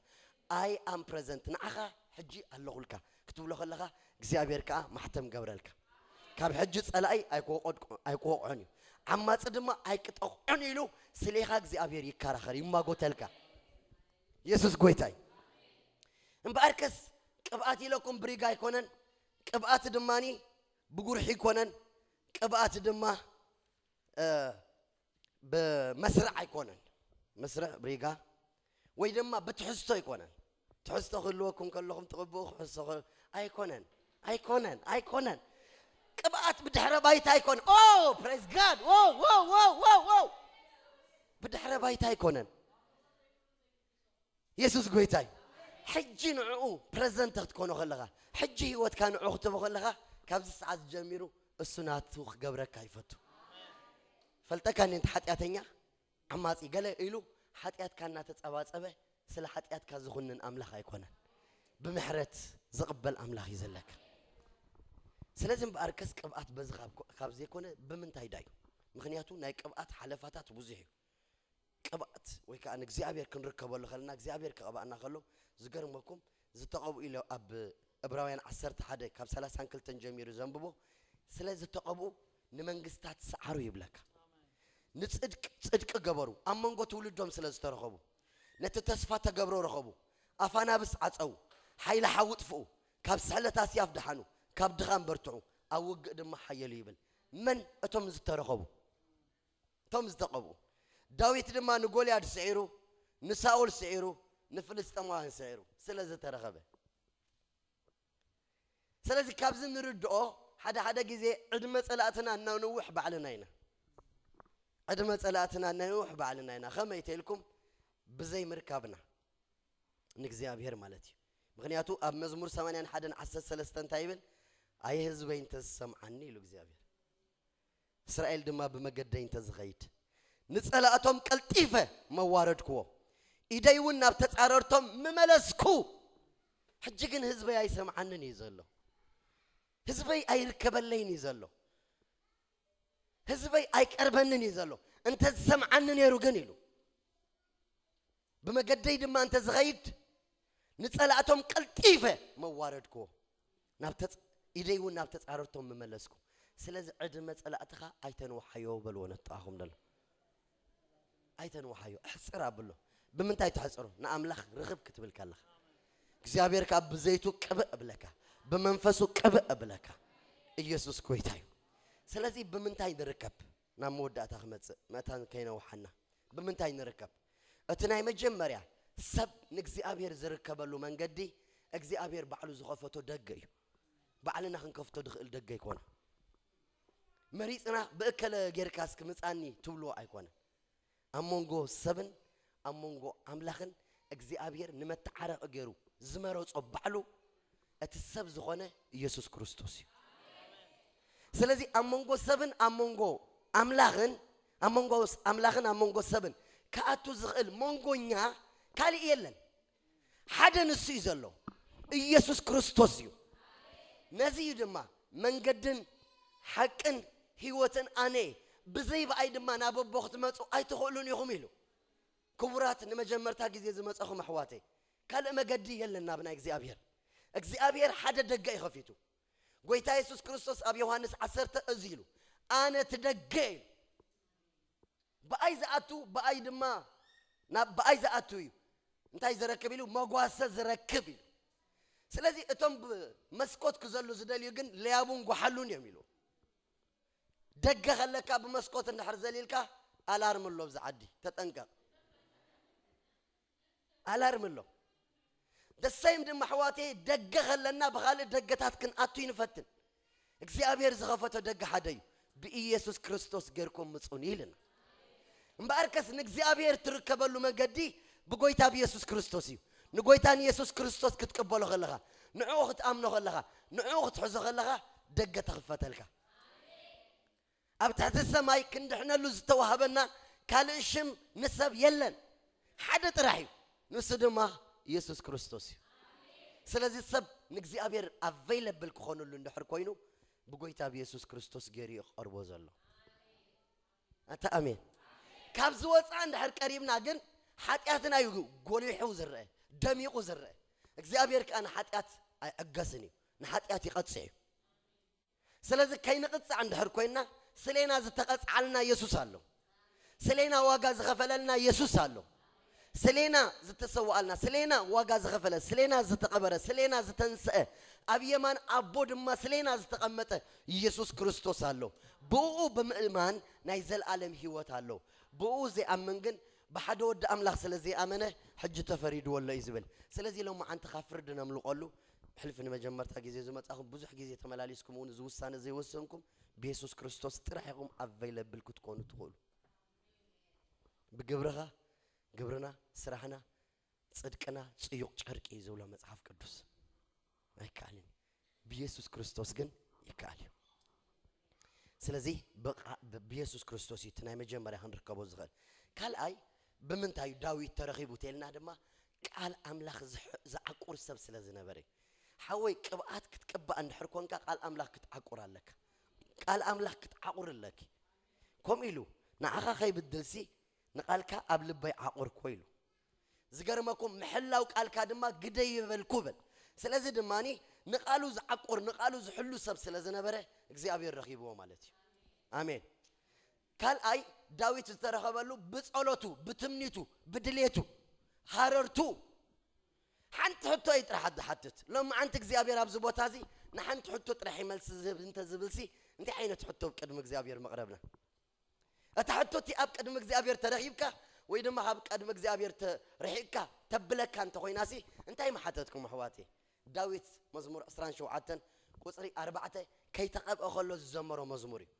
"I am present፣ ንዓኻ ሕጂ ኣለኹልካ" ክትብሎ ከለኻ፣ እግዚኣብሔር ከኣ ማሕተም ገብረልካ። ካብ ሕጂ ጸላኢ ኣይክወቐድቆ-፣ ኣይክወቕዖን እዩ። ዓማጺ ድማ ኣይክጠቕዖን ኢሉ ስሌኻ እግዚኣብሔር ይከራኸር፣ ይማጎተልካ። የሱስ ጎይታ እዩ። እምበኣርከስ ቅብኣት ኢለኩም ብሪጋ ኣይኮነን፣ ቅብኣት ድማኒ ብጉርሒ ኣይኮነን፣ ቅብኣት ድማ፣ እ፣ ብመስርዕ ኣይኮነን። መስርዕ ብሪጋ ወይ ድማ ብትሕዝቶ ኣይኮነን። ትሕዝቶ ክህልወኩም ከለኹም ትቕብኡ፣ ክሕዝቶ ከ-፣ ኣይኮነን፣ ኣይኮነን፣ ኣይኮነን። ቅብኣት ብድሕረ ባይታ ኣይኮነን። ኦ፣ praise God። ዎ፣ ዎ፣ ዎ፣ ዎ፣ ዎ። ብድሕረ ባይታ ኣይኮነን። የሱስ ጎይታ እዩ። ሕጂ ንዕኡ ፕረዘንት ክትኮኖ ከለኻ፣ ሕጂ ህይወትካ ንዕኡ ክትቦ ከለኻ፣ ካብዚ ሰዓት ጀሚሩ እሱ ናቱ ክገብረካ ይፈቱ። ፈልጠካ እንዴ፣ ሓጢኣተኛ፣ ዓማጺ ገለ ኢሉ ሓጢኣትካ እናተጸባጸበ ስለ ሓጢኣትካ ዝኹንን ኣምላኽ ኣይኮነን። ብምሕረት ዝቕበል ኣምላኽ እዩ ዘለካ። ስለዚ እምበኣርከስ ቅብኣት በዚ ካብ ኮ-፣ ካብ ዘይኮነ ብምንታይ ዳዩ? ምኽንያቱ ናይ ቅብኣት ሓለፋታት ብዙሕ እዩ። ቅብኣት ወይ ከኣ ንእግዚኣብሔር ክንርከበሉ ከለና፣ እግዚኣብሔር ክቐብኣና ከሎ፣ ዝገርመኩም፣ ዝተቐብኡ ኢለ ኣብ ዕብራውያን ዓሰርተ ሓደ ካብ ሰላሳን ክልተን ጀሚሩ ዘንብቦ፣ ስለ ዝተቐብኡ ንመንግስታት ሰዓሩ ይብለካ። ንጽድቅ ጽድቂ ገበሩ፣ ኣብ መንጎ ትውልዶም ስለ ዝተረኸቡ። ነቲ ተስፋ ተገብሮ ረኸቡ፣ ኣፍ ኣናብስ ዓጸዉ፣ ሓይሊ ሓዊ ጥፍኡ፣ ካብ ስሕለት ኣስያፍ ደሓኑ፣ ካብ ድኻም በርትዑ፣ ኣብ ውግእ ድማ ሓየሉ ይብል። መን? እቶም ዝተረኸቡ፣ እቶም ዝተቐብኡ። ዳዊት ድማ ንጎልያድ ስዒሩ፣ ንሳኦል ስዒሩ፣ ንፍልስጤማውያን ስዒሩ ስለ ዝተረኸበ። ስለዚ ካብዚ ንርድኦ፣ ሓደ ሓደ ግዜ ዕድመ ጸላእትና እናንውሕ ባዕልና ኢና። ዕድመ ጸላእትና እናንውሕ ባዕልና ኢና። ከመይ ተልኩም? ብዘይ ምርካብና ንእግዚኣብሔር ማለት እዩ። ምኽንያቱ ኣብ መዝሙር ሰማንያን ሓደን ዓሰርተ ሰለስተ እንታይ ይብል? ኣየ ህዝበይ እንተዝሰምዓኒ ኢሉ እግዚኣብሔር። እስራኤል ድማ ብመገደይ እንተዝኸይድ፣ ንጸላእቶም ቀልጢፈ መዋረድክዎ፣ ኢደይ እውን ናብ ተጻረርቶም ምመለስኩ። ሕጂ ግን ህዝበይ ኣይሰምዓንን እዩ ዘሎ። ህዝበይ ኣይርከበለይን እዩ ዘሎ። ህዝበይ ኣይቀርበንን እዩ ዘሎ። እንተ ዝሰምዓኒ ነይሩ ግን ኢሉ፣ ብመገደይ ድማ እንተ ዝኸይድ፣ ንጸላእቶም ቀልጢፈ መዋረድክዎ፣ ናብ ተጽ-፣ ኢደይ እውን ናብ ተጻረርቶም ምመለስኩ። ስለዚ ዕድመ ጸላእትኻ ኣይተንውሓዮ በልዎ ነጥኣኹም ደሎ። ኣይተንውሓዮ፣ ኣሕጽር ኣብሎ። ብምንታይ ተሕጽሮ? ንኣምላኽ ርኽብ ክትብል ከለኻ፣ እግዚኣብሔር ከኣ ብዘይቱ ቅብእ እብለካ፣ ብመንፈሱ ቅብእ እብለካ። ኢየሱስ ጎይታ እዩ። ስለዚ ብምንታይ ንርከብ? ናብ መወዳእታ ክመጽእ፣ መእታን ከይነውሓና። ብምንታይ ንርከብ? እቲ ናይ መጀመርያ ሰብ ንእግዚኣብሔር ዝርከበሉ መንገዲ እግዚኣብሔር ባዕሉ ዝኸፈቶ ደገ እዩ። ባዕልና ክንከፍቶ ድኽእል ደገ ኣይኮነ። መሪጽና ብእከለ ጌርካ እስኪ ምጻኒ ትብልዎ ኣይኮነ። ኣብ መንጎ ሰብን ኣብ መንጎ ኣምላኽን እግዚኣብሔር ንመተዓረቒ ገይሩ ዝመረጾ ባዕሉ እቲ ሰብ ዝኾነ ኢየሱስ ክርስቶስ እዩ። ስለዚ ኣብ መንጎ ሰብን ኣብ መንጎ ኣምላኽን፣ ኣብ መንጎ ኣምላኽን ኣብ መንጎ ሰብን ክኣቱ ዝኽእል መንጎኛ ካልእ የለን። ሓደ ንሱ እዩ ዘሎ፣ ኢየሱስ ክርስቶስ እዩ። ነዚ እዩ ድማ መንገድን ሓቅን ህይወትን ኣነ፣ ብዘይ ብኣይ ድማ ናብ ኣቦ ክትመጹ ኣይትኽእሉን ኢኹም ኢሉ። ክቡራት፣ ንመጀመርታ ግዜ ዝመጸኹም ኣሕዋተይ፣ ካልእ መገዲ የለን ናብ ናይ እግዚኣብሔር። እግዚኣብሔር ሓደ ደገ እዩ ከፊቱ። ጎይታ የሱስ ክርስቶስ ኣብ ዮሃንስ ዓሰርተ እዚ ኢሉ፣ ኣነ እቲ ደገ እዩ። ብኣይ ዝኣቱ፣ ብኣይ ድማ፣ ናብ ብኣይ ዝኣቱ እዩ እንታይ ዝረክብ ኢሉ? መጓሰ ዝረክብ ኢሉ። ስለዚ እቶም ብመስኮት ክዘሉ ዝደልዩ ግን ለያቡን ጓሓሉን እዮም ኢሉ። ደገ ከለካ ብመስኮት እንድሕር ዘሊልካ ኣላርም ኣሎ ኣብዚ ዓዲ፣ ተጠንቀቕ። ኣላርም ኣሎ። ደሳይም ድማ ኣሕዋተይ፣ ደገ ከለና ብኻልእ ደገታት ክንኣቱ ይንፈትን። እግዚኣብሔር ዝኸፈቶ ደገ ሓደ እዩ። ብኢየሱስ ክርስቶስ ጌርኩም ምጹኒ ኢልና። እምበኣርከስ ንእግዚኣብሔር ትርከበሉ መገዲ ብጎይታ ብኢየሱስ ክርስቶስ እዩ። ንጎይታ ንኢየሱስ ክርስቶስ ክትቅበሎ ከለኻ፣ ንዕኡ ክትኣምኖ ከለኻ፣ ንዕኡ ክትሕዞ ከለኻ፣ ደገ ተኽፈተልካ። ኣብ ትሕቲ ሰማይ ክንድሕነሉ ዝተዋህበና ካልእ ሽም ንሰብ የለን። ሓደ ጥራሕ እዩ። ንሱ ድማ ኢየሱስ ክርስቶስ እዩ። ስለዚ ሰብ ንእግዚኣብሔር ኣቬይለብል ክኾነሉ እንድሕር ኮይኑ፣ ብጎይታ ብኢየሱስ ክርስቶስ ገይሩ እዩ ክቐርቦ ዘሎ። ኣታ ኣሜን። ካብ ዝወፅኣ እንድሕር ቀሪብና ግን ሓጢኣትና እዩ ጎሊሑ ዝረአ፣ ደሚቑ ዝረአ። እግዚኣብሔር ከኣ ንሓጢኣት ኣይዕገስን እዩ፣ ንሓጢኣት ይቐጽዕ እዩ። ስለዚ ከይንቕጻዕ እንድሕር ኮይንና፣ ስሌና ዝተቐጽዓልና የሱስ ኣሎ። ስሌና ዋጋ ዝኸፈለልና የሱስ ኣሎ። ስሌና ዝተሰዋኣልና፣ ስሌና ዋጋ ዝኸፈለ፣ ስሌና ዝተቐበረ፣ ስሌና ዝተንስአ፣ ኣብ የማን ኣቦ ድማ ስሌና ዝተቐመጠ የሱስ ክርስቶስ ኣሎ። ብእኡ ብምእማን ናይ ዘልኣለም ህይወት ኣሎ። ብእኡ ዘይኣምን ግን ብሓደ ወዲ ኣምላኽ ስለ ዘይኣመነ ሕጂ ተፈሪድዎ ኣሎ እዩ ዝብል። ስለዚ ሎማዓንቲ ካብ ፍርዲ ነምልቐሉ፣ ሕልፊ ንመጀመርታ ግዜ ዝመጻኹም ብዙሕ ግዜ ተመላሊስኩም እውን እዚ ውሳነ ዘይወሰንኩም ብየሱስ ክርስቶስ ጥራሕ ኢኹም ኣቬይለብል ክትኮኑ ትኽእሉ። ብግብርኻ፣ ግብርና፣ ስራሕና፣ ጽድቅና ጽዩቕ ጨርቂ እዩ ዝብሎ መጽሓፍ ቅዱስ። ኣይከኣልን። ብየሱስ ክርስቶስ ግን ይከኣል እዩ። ስለዚ ብቓ-፣ ብ-፣ ብየሱስ ክርስቶስ እዩ እቲ ናይ መጀመርያ ክንርከቦ ዝኽእል። ካልኣይ ብምንታይ እዩ ዳዊት ተረኺቡ ተልና ድማ ቃል ኣምላኽ ዝሕ-፣ ዝዓቁር ሰብ ስለ ዝነበረ እዩ። ሓወይ ቅብኣት ክትቅባእ እንድሕር ኮንካ ቃል ኣምላኽ ክትዓቁር ኣለካ። ቃል ኣምላኽ ክትዓቁር ኣለኪ። ከምኡ ኢሉ ንዓኻ ከይብድልሲ ንቓልካ ኣብ ልበይ ዓቑርኮ ኢሉ። ዝገርመኩም ምሕላው ቃልካ ድማ ግደይ ይበልኩ በል። ስለዚ ድማ ንቃሉ ዝዓቁር ንቃሉ ዝሕሉ ሰብ ስለ ዝነበረ እግዚኣብሔር ረኺብዎ ማለት እዩ። ኣሜን። ካልኣይ ዳዊት ዝተረኸበሉ ብጸሎቱ፣ ብትምኒቱ፣ ብድሌቱ፣ ሃረርቱ። ሓንቲ ሕቶ እዩ ጥራሕ ዝሓትት። ሎሚ ዓንቲ እግዚኣብሔር ኣብዚ ቦታ እዚ ንሓንቲ ሕቶ ጥራሕ እዩ መልሲ ዝህብ እንተ ዝብልሲ፣ እንታይ ዓይነት ሕቶ ኣብ ቅድሚ እግዚኣብሔር መቕረብና? እታ ሕቶ እቲ ኣብ ቅድሚ እግዚኣብሔር ተረኺብካ ወይ ድማ ካብ ቅድሚ እግዚኣብሔር ተርሒቕካ ተብለካ እንተኾይናሲ፣ እንታይ ምሓተትኩም ኣሕዋተይ? ዳዊት መዝሙር ዕስራን ሸውዓተን ቁጽሪ ኣርባዕተ ከይተቐብአ ከሎ ዝዘመሮ መዝሙር እዩ።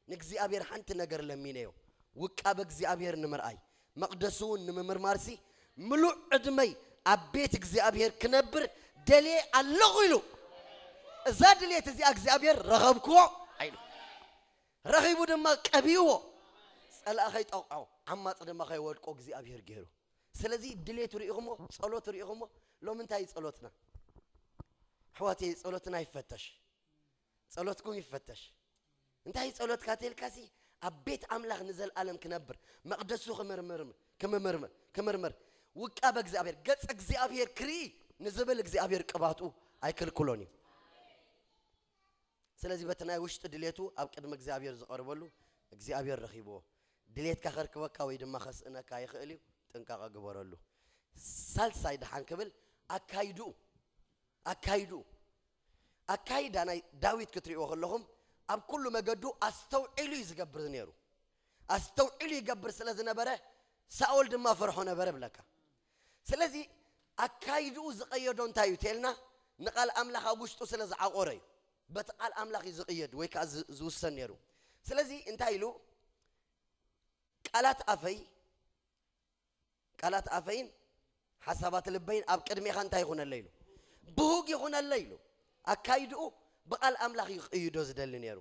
ንእግዚኣብሔር ሓንቲ ነገር ለሚነዮ፣ ውቃበ እግዚኣብሔር ንምርኣይ፣ መቕደሱ እውን ንምምርማርሲ፣ ምሉእ ዕድመይ ኣብ ቤት እግዚኣብሔር ክነብር ደልየ ኣለኹ ኢሉ። እዛ ድሌት እዚኣ እግዚኣብሔር ረኸብክዎ ኣይሉ። ረኺቡ ድማ ቀቢዎ። ጸላእ ከይጠቕዖ፣ ዓማጽ ድማ ከይወድቆ እግዚኣብሔር ገይሩ። ስለዚ ድሌቱ ርኢኹሞ፣ ጸሎቱ ርኢኹሞ። ሎሚ እንታይ እዩ ጸሎትና? ኣሕዋተይ፣ ጸሎትና ይፈተሽ። ጸሎትኩም ይፈተሽ። እንታይ ጸሎትካ ተልካሲ፣ ኣብ ቤት ኣምላኽ ንዘልኣለም ክነብር፣ መቕደሱ ክምርምር፣ ክምምርምር፣ ክምርምር፣ ውቃበ እግዚኣብሔር፣ ገጽ እግዚኣብሔር ክርኢ ንዝብል እግዚኣብሔር ቅባቱ ኣይክልክሎን እዩ። ስለዚ በቲ ናይ ውሽጢ ድሌቱ ኣብ ቅድሚ እግዚኣብሔር ዝቐርበሉ እግዚኣብሔር ረኺብዎ። ድሌትካ ከርክበካ ወይ ድማ ከስእነካ ይኽእል እዩ። ጥንቃቐ ግበረሉ። ሳልሳይ ደሓን ክብል ኣካይድኡ፣ ኣካይድኡ፣ ኣካይዳ ናይ ዳዊት ክትሪእዎ ከለኹም ኣብ ኩሉ መገዱ ኣስተውዒሉ እዩ ዝገብር ነይሩ። ኣስተውዒሉ ይገብር ስለ ዝነበረ ሳኦል ድማ ፈርሖ ነበረ ብለካ። ስለዚ ኣካይድኡ ዝቐየዶ እንታይ እዩ ተልና፣ ንቓል ኣምላኽ ኣብ ውሽጡ ስለ ዝዓቆረ እዩ። በቲ ቃል ኣምላኽ እዩ ዝቕየድ ወይ ከዓ ዝ- ዝውሰን ነይሩ። ስለዚ እንታይ ኢሉ፣ ቃላት ኣፈይ ቃላት ኣፈይን ሓሳባት ልበይን ኣብ ቅድሜኻ እንታይ ይኹነለይ ኢሉ፣ ብሁግ ይኹነለይ ኢሉ። ኣካይድኡ ብቓል ኣምላኽ እዩ ክቕይዶ ዝደሊ ነይሩ።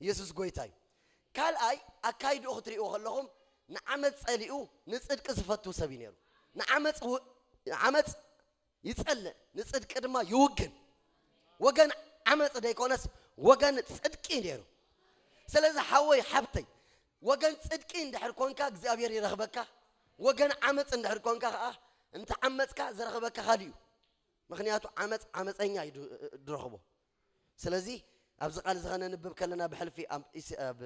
ኢየሱስ ጎይታ እዩ። ካልኣይ ኣካይድኡ ክትሪእዎ ከለኹም ንዓመፅ ጸሊኡ ንጽድቂ ዝፈቱ ሰብ እዩ ነይሩ። ንዓመፅ ው- ንዓመፅ ይጸልእ፣ ንጽድቂ ድማ ይውግን። ወገን ዓመፅ ደይኮነስ ወገን ጽድቂ ነይሩ። ስለዚ ሓወይ ሓብተይ፣ ወገን ጽድቂ እንድሕር ኮንካ እግዚኣብሔር ይረኽበካ። ወገን ዓመፅ እንድሕር ኮንካ ከዓ፣ እንተ ዓመፅካ ዝረኽበካ ካልእ እዩ። ምኽንያቱ ዓመፅ ዓመፀኛ እዩ ድ- ድረኽቦ። ስለዚ ኣብዚ ቃል እዚ ኸነንብብ ከለና ብሕልፊ ኣብ ኢስ- ኣብ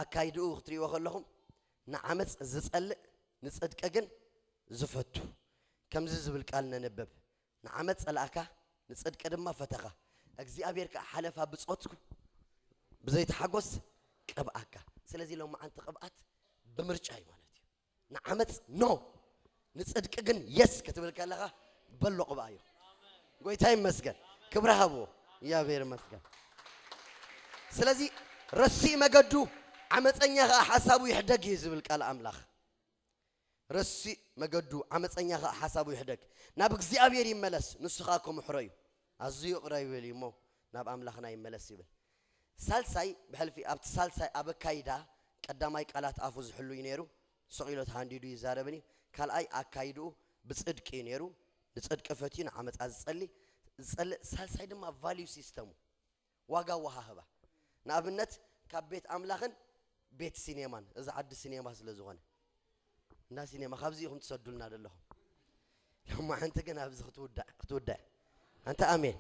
ኣካይድኡ ክትሪእዎ ከለኹም፣ ንዓመፅ ዝጸልእ ንጽድቂ ግን ዝፈቱ። ከምዚ ዝብል ቃል ነንብብ፣ ንዓመፅ ጸላእካ፣ ንጽድቂ ድማ ፈተኻ። እግዚኣብሔር ከዓ ሓለፋ ብጾትኩ ብዘይተሓጎስ ቅብኣካ። ስለዚ ሎማዓንቲ ቅብኣት ብምርጫ እዩ ማለት እዩ። ንዓመፅ ኖ፣ ንጽድቂ ግን የስ ክትብል ከለኻ በሎ ቅብኣ እዩ። ጎይታ ይመስገን። ክብሪ ሃብዎ። እግዚኣብሔር ይመስገን። ስለዚ ረሲእ መገዱ፣ ዓመፀኛ ኸዓ ሓሳቡ ይሕደግ እዩ ዝብል ቃል ኣምላኽ። ረሲእ መገዱ፣ ዓመፀኛ ኸዓ ሓሳቡ ይሕደግ፣ ናብ እግዚኣብሔር ይመለስ፣ ንሱ ኸዓ ክምሕሮ እዩ። ኣዝዩ ይቕረ ይብል እዩ እሞ ናብ ኣምላኽና ይመለስ ይብል። ሳልሳይ ብሕልፊ ኣብቲ ሳልሳይ ኣብ ኣካይዳ ቀዳማይ ቃላት ኣፉ ዝሕሉ እዩ ነይሩ። ስቕ ኢሎ ተሃንዲዱ ይዛረብን እዩ። ካልኣይ ኣካይድኡ ብጽድቂ እዩ ነይሩ። ንጽድቂ ፈትዩ ንዓመጻ ዝጸሊ ዝጸልእ። ሳልሳይ ድማ ቫልዩ ሲስተሙ፣ ዋጋ ወሃህባ። ንኣብነት ካብ ቤት ኣምላኽን ቤት ሲኔማን፣ እዚ ዓዲ ሲኔማ ስለ ዝኾነ እንዳ ሲኔማ ካብዚ ኢኹም ትሰዱልና ዘለኹም። ሎማዓንቲ ግን ኣብዚ ክትውዳእ ክትውዳእ ኣንተ ኣሜን።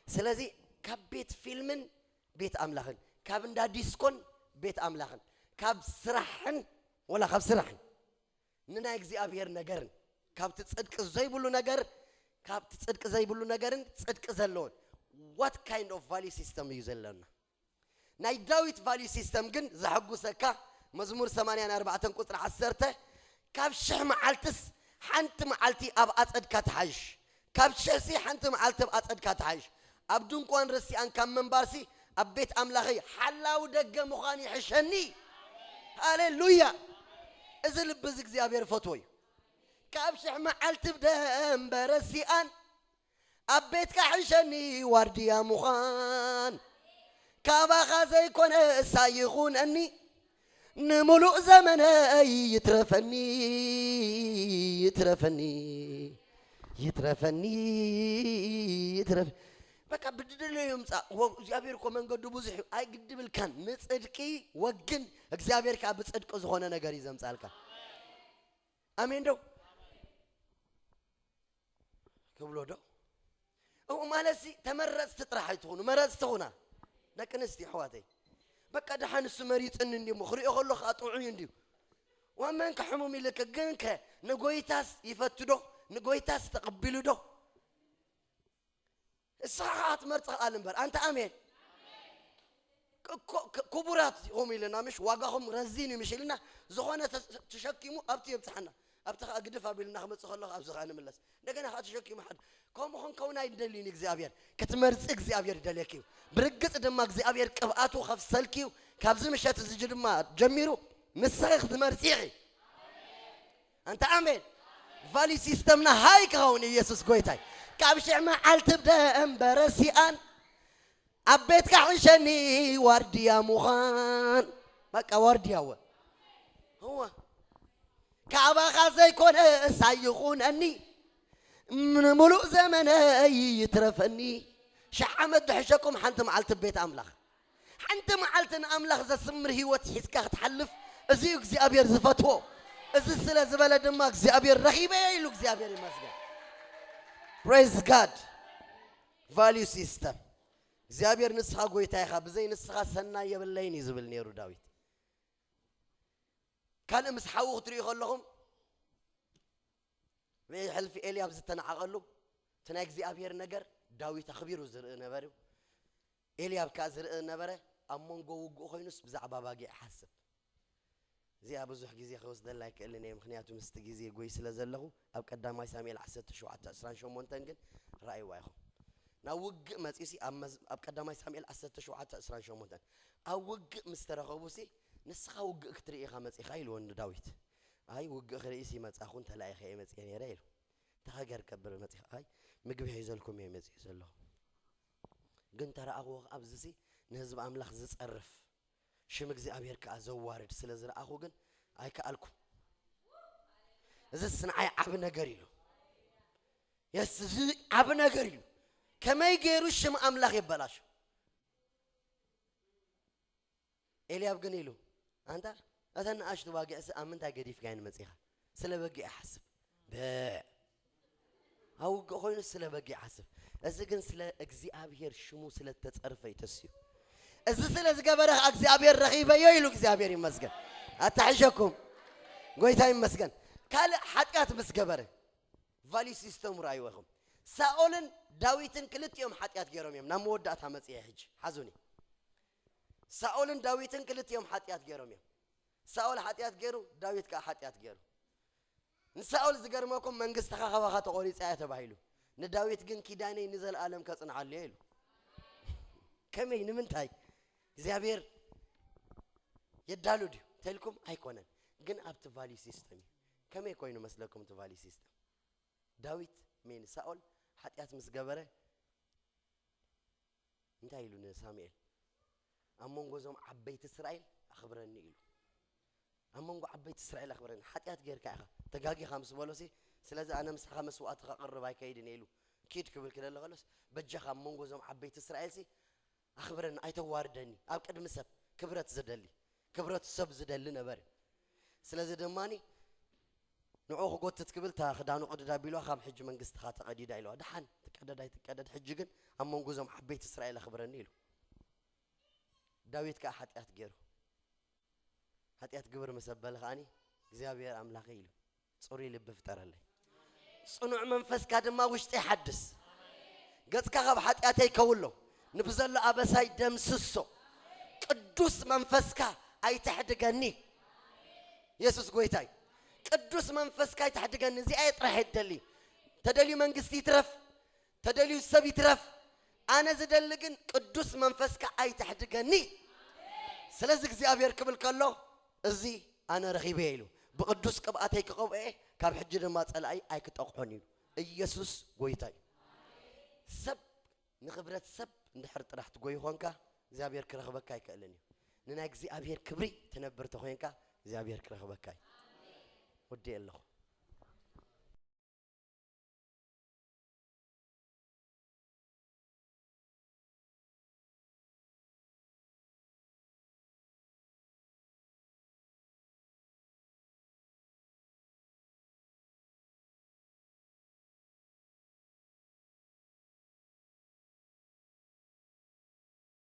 ስለዚ ካብ ቤት ፊልምን ቤት ኣምላኽን፣ ካብ እንዳ ዲስኮን ቤት ኣምላኽን፣ ካብ ስራሕን ወላ ካብ ስራሕን ንናይ እግዚኣብሔር ነገርን ካብቲ ጽድቂ ዘይብሉ ነገር ካብቲ ጽድቂ ዘይብሉ ነገርን ጽድቂ ዘለዎን፣ what kind of value system እዩ ዘለና? ናይ ዳዊት ቫልዩ ሲስተም ግን ዘሐጉሰካ። መዝሙር ሰማንያን ኣርባዕተን ቁጽሪ ዓሰርተ፣ ካብ ሽሕ መዓልትስ ሓንቲ መዓልቲ ኣብ ኣጸድካ ትሓይሽ፣ ካብ ሽሕሲ ሓንቲ መዓልቲ ኣብ ኣጸድካ ትሓይሽ። ኣብ ድንኳን ርሲኣን ካብ ምንባርሲ ኣብ ቤት ኣምላኸይ ሓላው ደገ ምዃን ይሕሸኒ። ሃሌሉያ። እዚ ልቢ እዚ እግዚኣብሔር ፈትዎ እዩ። ካብ ሽሕ መዓልቲ ብደንበ ረሲኣን ኣብ ቤትካ ሕሸኒ ዋርድያ ምዃን፣ ካባኻ ዘይኮነ እሳ ይኹነኒ፣ ንምሉእ ዘመነይ ይትረፈኒ፣ ይትረፈኒ፣ ይትረፈኒ፣ ይትረፍ በቃ ብድድለ ይምጻእ። ወ እግዚኣብሔር እኮ መንገዱ ብዙሕ እዩ። ኣይግድብልካን። ንጽድቂ ወግን፣ እግዚኣብሔር ከኣ ብጽድቂ ዝኾነ ነገር እዩ ዘምጻልካ። ኣሜን ዶ? ክብሎ ዶ? እኡ ማለት ሲ ተመረጽቲ ጥራሕ ኣይትኹኑ፣ መረጽቲ ኹና። ደቂ ኣንስትዮ ኣሕዋተይ፣ በቃ ደሓን እሱ መሪጽኒ እንዲሞ ክሪኦ ከሎ ከዓ ጥዑይ እንዲዩ። ዋመን ከሕሙም ኢልከ ግንከ ንጎይታስ ይፈቱ ዶ? ንጎይታስ ተቐቢሉ ዶ? እስኻ ከዓ ትመርጽ ቃል እምበር ኣንተ ኣሜን። ክቡራት ኢኹም ኢልና ምሽ ዋጋኹም ረዚን እዩ ምሽ ኢልና ዝኾነ ተሸኪሙ ኣብቲ የብፅሓና። ኣብቲ ከዓ ግድፍ ኣቢልና ክመፅእ ከሎ ኣብዚ ከዓ ንምለስ እንደገና ከዓ ተሸኪሙ ሓደ ከምኡ ክንከውን ኣይደልዩን እግዚኣብሔር ክትመርፂ እግዚኣብሔር ይደልየኪ እዩ። ብርግፅ ድማ እግዚኣብሔር ቅብኣቱ ከፍሰልኪ እዩ። ካብዚ ምሸት እዚ ድማ ጀሚሩ ንስኺ ክትመርፂ ኢኺ። ኣንተ ኣሜን። ቫሊ ሲስተምና ሃይ ክኸውን ኢየሱስ ጎይታይ። ካብ ሽዕ መዓልቲ ብደንበረ ሲኣን ኣብ ቤትካ ሕንሸኒ ዋርድያ ምዃን በቃ ዋርድያ ወ እወ ካባኻ ዘይኮነ ሳይኹነኒ ንምሉእ ዘመነይ ይትረፈኒ። ሽሕ ዓመት ድሕሸኩም ሓንቲ መዓልቲ ቤት ኣምላኽ ሓንቲ መዓልቲ ንኣምላኽ ዘስምር ህይወት ሒዝካ ክትሓልፍ እዚዩ እግዚኣብሔር ዝፈትዎ። እዚ ስለ ዝበለ ድማ እግዚኣብሔር ረኺበ ኢሉ እግዚኣብሔር ይመስገን። Praise God። Value system እግዚኣብሔር ንስኻ ጎይታ ኢኻ ብዘይ ንስኻ ሰናይ የብለይን እዩ ዝብል ነይሩ ዳዊት። ካልእ ምስ ሓዉ ክትሪኡ ከለኹም ብሕልፊ ኤልያብ ዝተናዓቐሉ እቲ ናይ እግዚኣብሔር ነገር ዳዊት ኣኽቢሩ ዝርኢ ነበር እዩ። ኤልያብ ከኣ ዝርኢ ነበረ። ኣብ መንጎ ውግእ ኮይኑስ ብዛዕባ ባጊዕ ይሓስብ። እዚኣ ብዙሕ ግዜ ክወስደላ ኣይክእልን እየ፣ ምኽንያቱ ምስቲ ግዜ ጎይ ስለ ዘለኹ። ኣብ ቀዳማይ ሳሙኤል ዓሰርተ ሸውዓተ ዕስራን ሸሞንተን ግን ረኣይዋ ኢኹም። ናብ ውግእ መጺኡሲ ኣብ መዝ- ኣብ ቀዳማይ ሳሙኤል ዓሰርተ ሸውዓተ ዕስራን ሸሞንተን ኣብ ውግእ ምስ ተረኸቡሲ ንስኻ ውግእ ክትርኢ ኢኻ መጺኻ ኢልዎ ንዳዊት። ኣይ ውግእ ክርእይሲ መጻኹን ተላኢኸ እየ መጺአ ነይረ ኢሉ። እንታይ ሃገር ከብር መጺኻ ኣይ ምግቢ ሒዘልኩም እየ መጺኡ ዘለኹ። ግን ተረኣኽዎ ኣብዚ ሲ ንህዝቢ ኣምላኽ ዝጸርፍ ሽም እግዚኣብሔር ከኣ ዘዋርድ ስለ ዝረኣኹ ግን ኣይከኣልኩም። እዚ ንዓይ ዓቢ ነገር እዩ። የስ እዚ ዓቢ ነገር እዩ። ከመይ ገይሩ ሽም ኣምላኽ የበላሹ? ኤልያብ ግን ኢሉ ኣንታ እተን ንኣሽቱ ባጊዕሲ ኣብ ምንታይ ገዲፍካየን መጺኻ? ስለ በጊዕ ሓስብ። በዕ ኣብ ውግእ ኮይኑ ስለ በጊዕ ሓስብ። እዚ ግን ስለ እግዚኣብሔር ሽሙ ስለ ተጸርፈ እዩ ተስዩ። እዚ ስለ ዝገበረ ከዓ እግዚኣብሔር ረኺበዮ ኢሉ እግዚኣብሔር ይመስገን። ኣታሕሸኩም ጎይታ ይመስገን። ካልእ ሓጢኣት ምስ ገበረ ቫሊ ሲስተሙ ረኣይዎ ኢኹም። ሳኦልን ዳዊትን ክልቲኦም ሓጢኣት ገይሮም እዮም። ናብ መወዳእታ መጽየ ሕጂ ሓዙኒ። ሳኦልን ዳዊትን ክልቲኦም ሓጢኣት ገይሮም እዮም። ሳኦል ሓጢኣት ገይሩ፣ ዳዊት ከዓ ሓጢኣት ገይሩ። ንሳኦል ዝገርመኩም መንግስቲ ካኻባኻ ተቆሪፃ እያ ተባሂሉ። ንዳዊት ግን ኪዳነይ ንዘለኣለም ከፅንዓሉ እየ ኢሉ። ከመይ ንምንታይ? እግዚኣብሔር የዳሉ ድዩ ተልኩም ኣይኮነን። ግን ኣብቲ ቫሊ ሲስተም እዩ። ከመይ ኮይኑ መስለኩም እቲ ቫሊ ሲስተም? ዳዊት ሜን ሳኦል ሓጢኣት ምስ ገበረ እንታይ ኢሉ ንሳሙኤል? ኣብ መንጎ እዞም ዓበይቲ እስራኤል ኣኽብረኒ ኢሉ። ኣብ መንጎ ዓበይቲ እስራኤል ኣኽብረኒ። ሓጢኣት ጌርካ ኢኻ፣ ተጋጊኻ ምስ በሎሲ፣ ስለዚ ኣነ ምሳኻ መስዋእቲ ከቕርብ ኣይከይድን ኢሉ። ኪድ ክብል ክደሊ ከሎስ፣ በጃኻ ኣብ መንጎ እዞም ዓበይቲ እስራኤልሲ ኣኽብረኒ፣ ኣይተዋርደኒ። ኣብ ቅድሚ ሰብ ክብረት ዝደሊ፣ ክብረት ሰብ ዝደሊ ነበረ። ስለዚ ድማ ንዑ ክጎትት ክብል እታ ክዳኑ ቅድድ ኣቢልዋ፣ ካብ ሕጂ መንግስትኻ ተቐዲዳ ኢልዋ። ደሓን ትቀደድ ኣይትቀደድ፣ ሕጂ ግን ኣብ መንጎ እዞም ዓበይቲ እስራኤል ኣኽብረኒ ኢሉ። ዳዊት ከዓ ሓጢኣት ገይሩ፣ ሓጢኣት ግብር ምስ ኣበለ ከዓኒ እግዚኣብሔር ኣምላኸ ኢሉ ጽሩይ ልቢ ፍጠረለይ፣ ጽኑዕ መንፈስካ ድማ ውሽጢ ሓድስ፣ ገጽካ ካብ ሓጢኣተይ ከውሎ፣ ንብዘሎ ኣበሳይ ደምስሶ፣ ቅዱስ መንፈስካ ኣይተሕድገኒ። የሱስ ጎይታይ፣ ቅዱስ መንፈስካ ኣይተሕድገኒ። እዚኣ እየ ጥራሕ እየ እደሊ። ተደልዩ መንግስቲ ይትረፍ፣ ተደልዩ ሰብ ይትረፍ፣ ኣነ ዝደሊ ግን ቅዱስ መንፈስካ ኣይተሕድገኒ። ስለዚ እግዚኣብሔር ክብል ከሎ፣ እዚ ኣነ ረኺበ ኢሉ፣ ብቅዱስ ቅብኣተይ ክቐብኤ፣ ካብ ሕጂ ድማ ጸላኢ ኣይክጠቕዖን እዩ። ኢየሱስ ጎይታ እዩ። ሰብ ንኽብረት ሰብ እንድሕር ጥራሕ ትጎይ ኾንካ እግዚኣብሔር ክረኽበካ ኣይክእልን እዩ። ንናይ እግዚኣብሔር ክብሪ ትነብር ተኾይንካ እግዚኣብሔር ክረኽበካ እዩ። ወዲ ኣለኹ።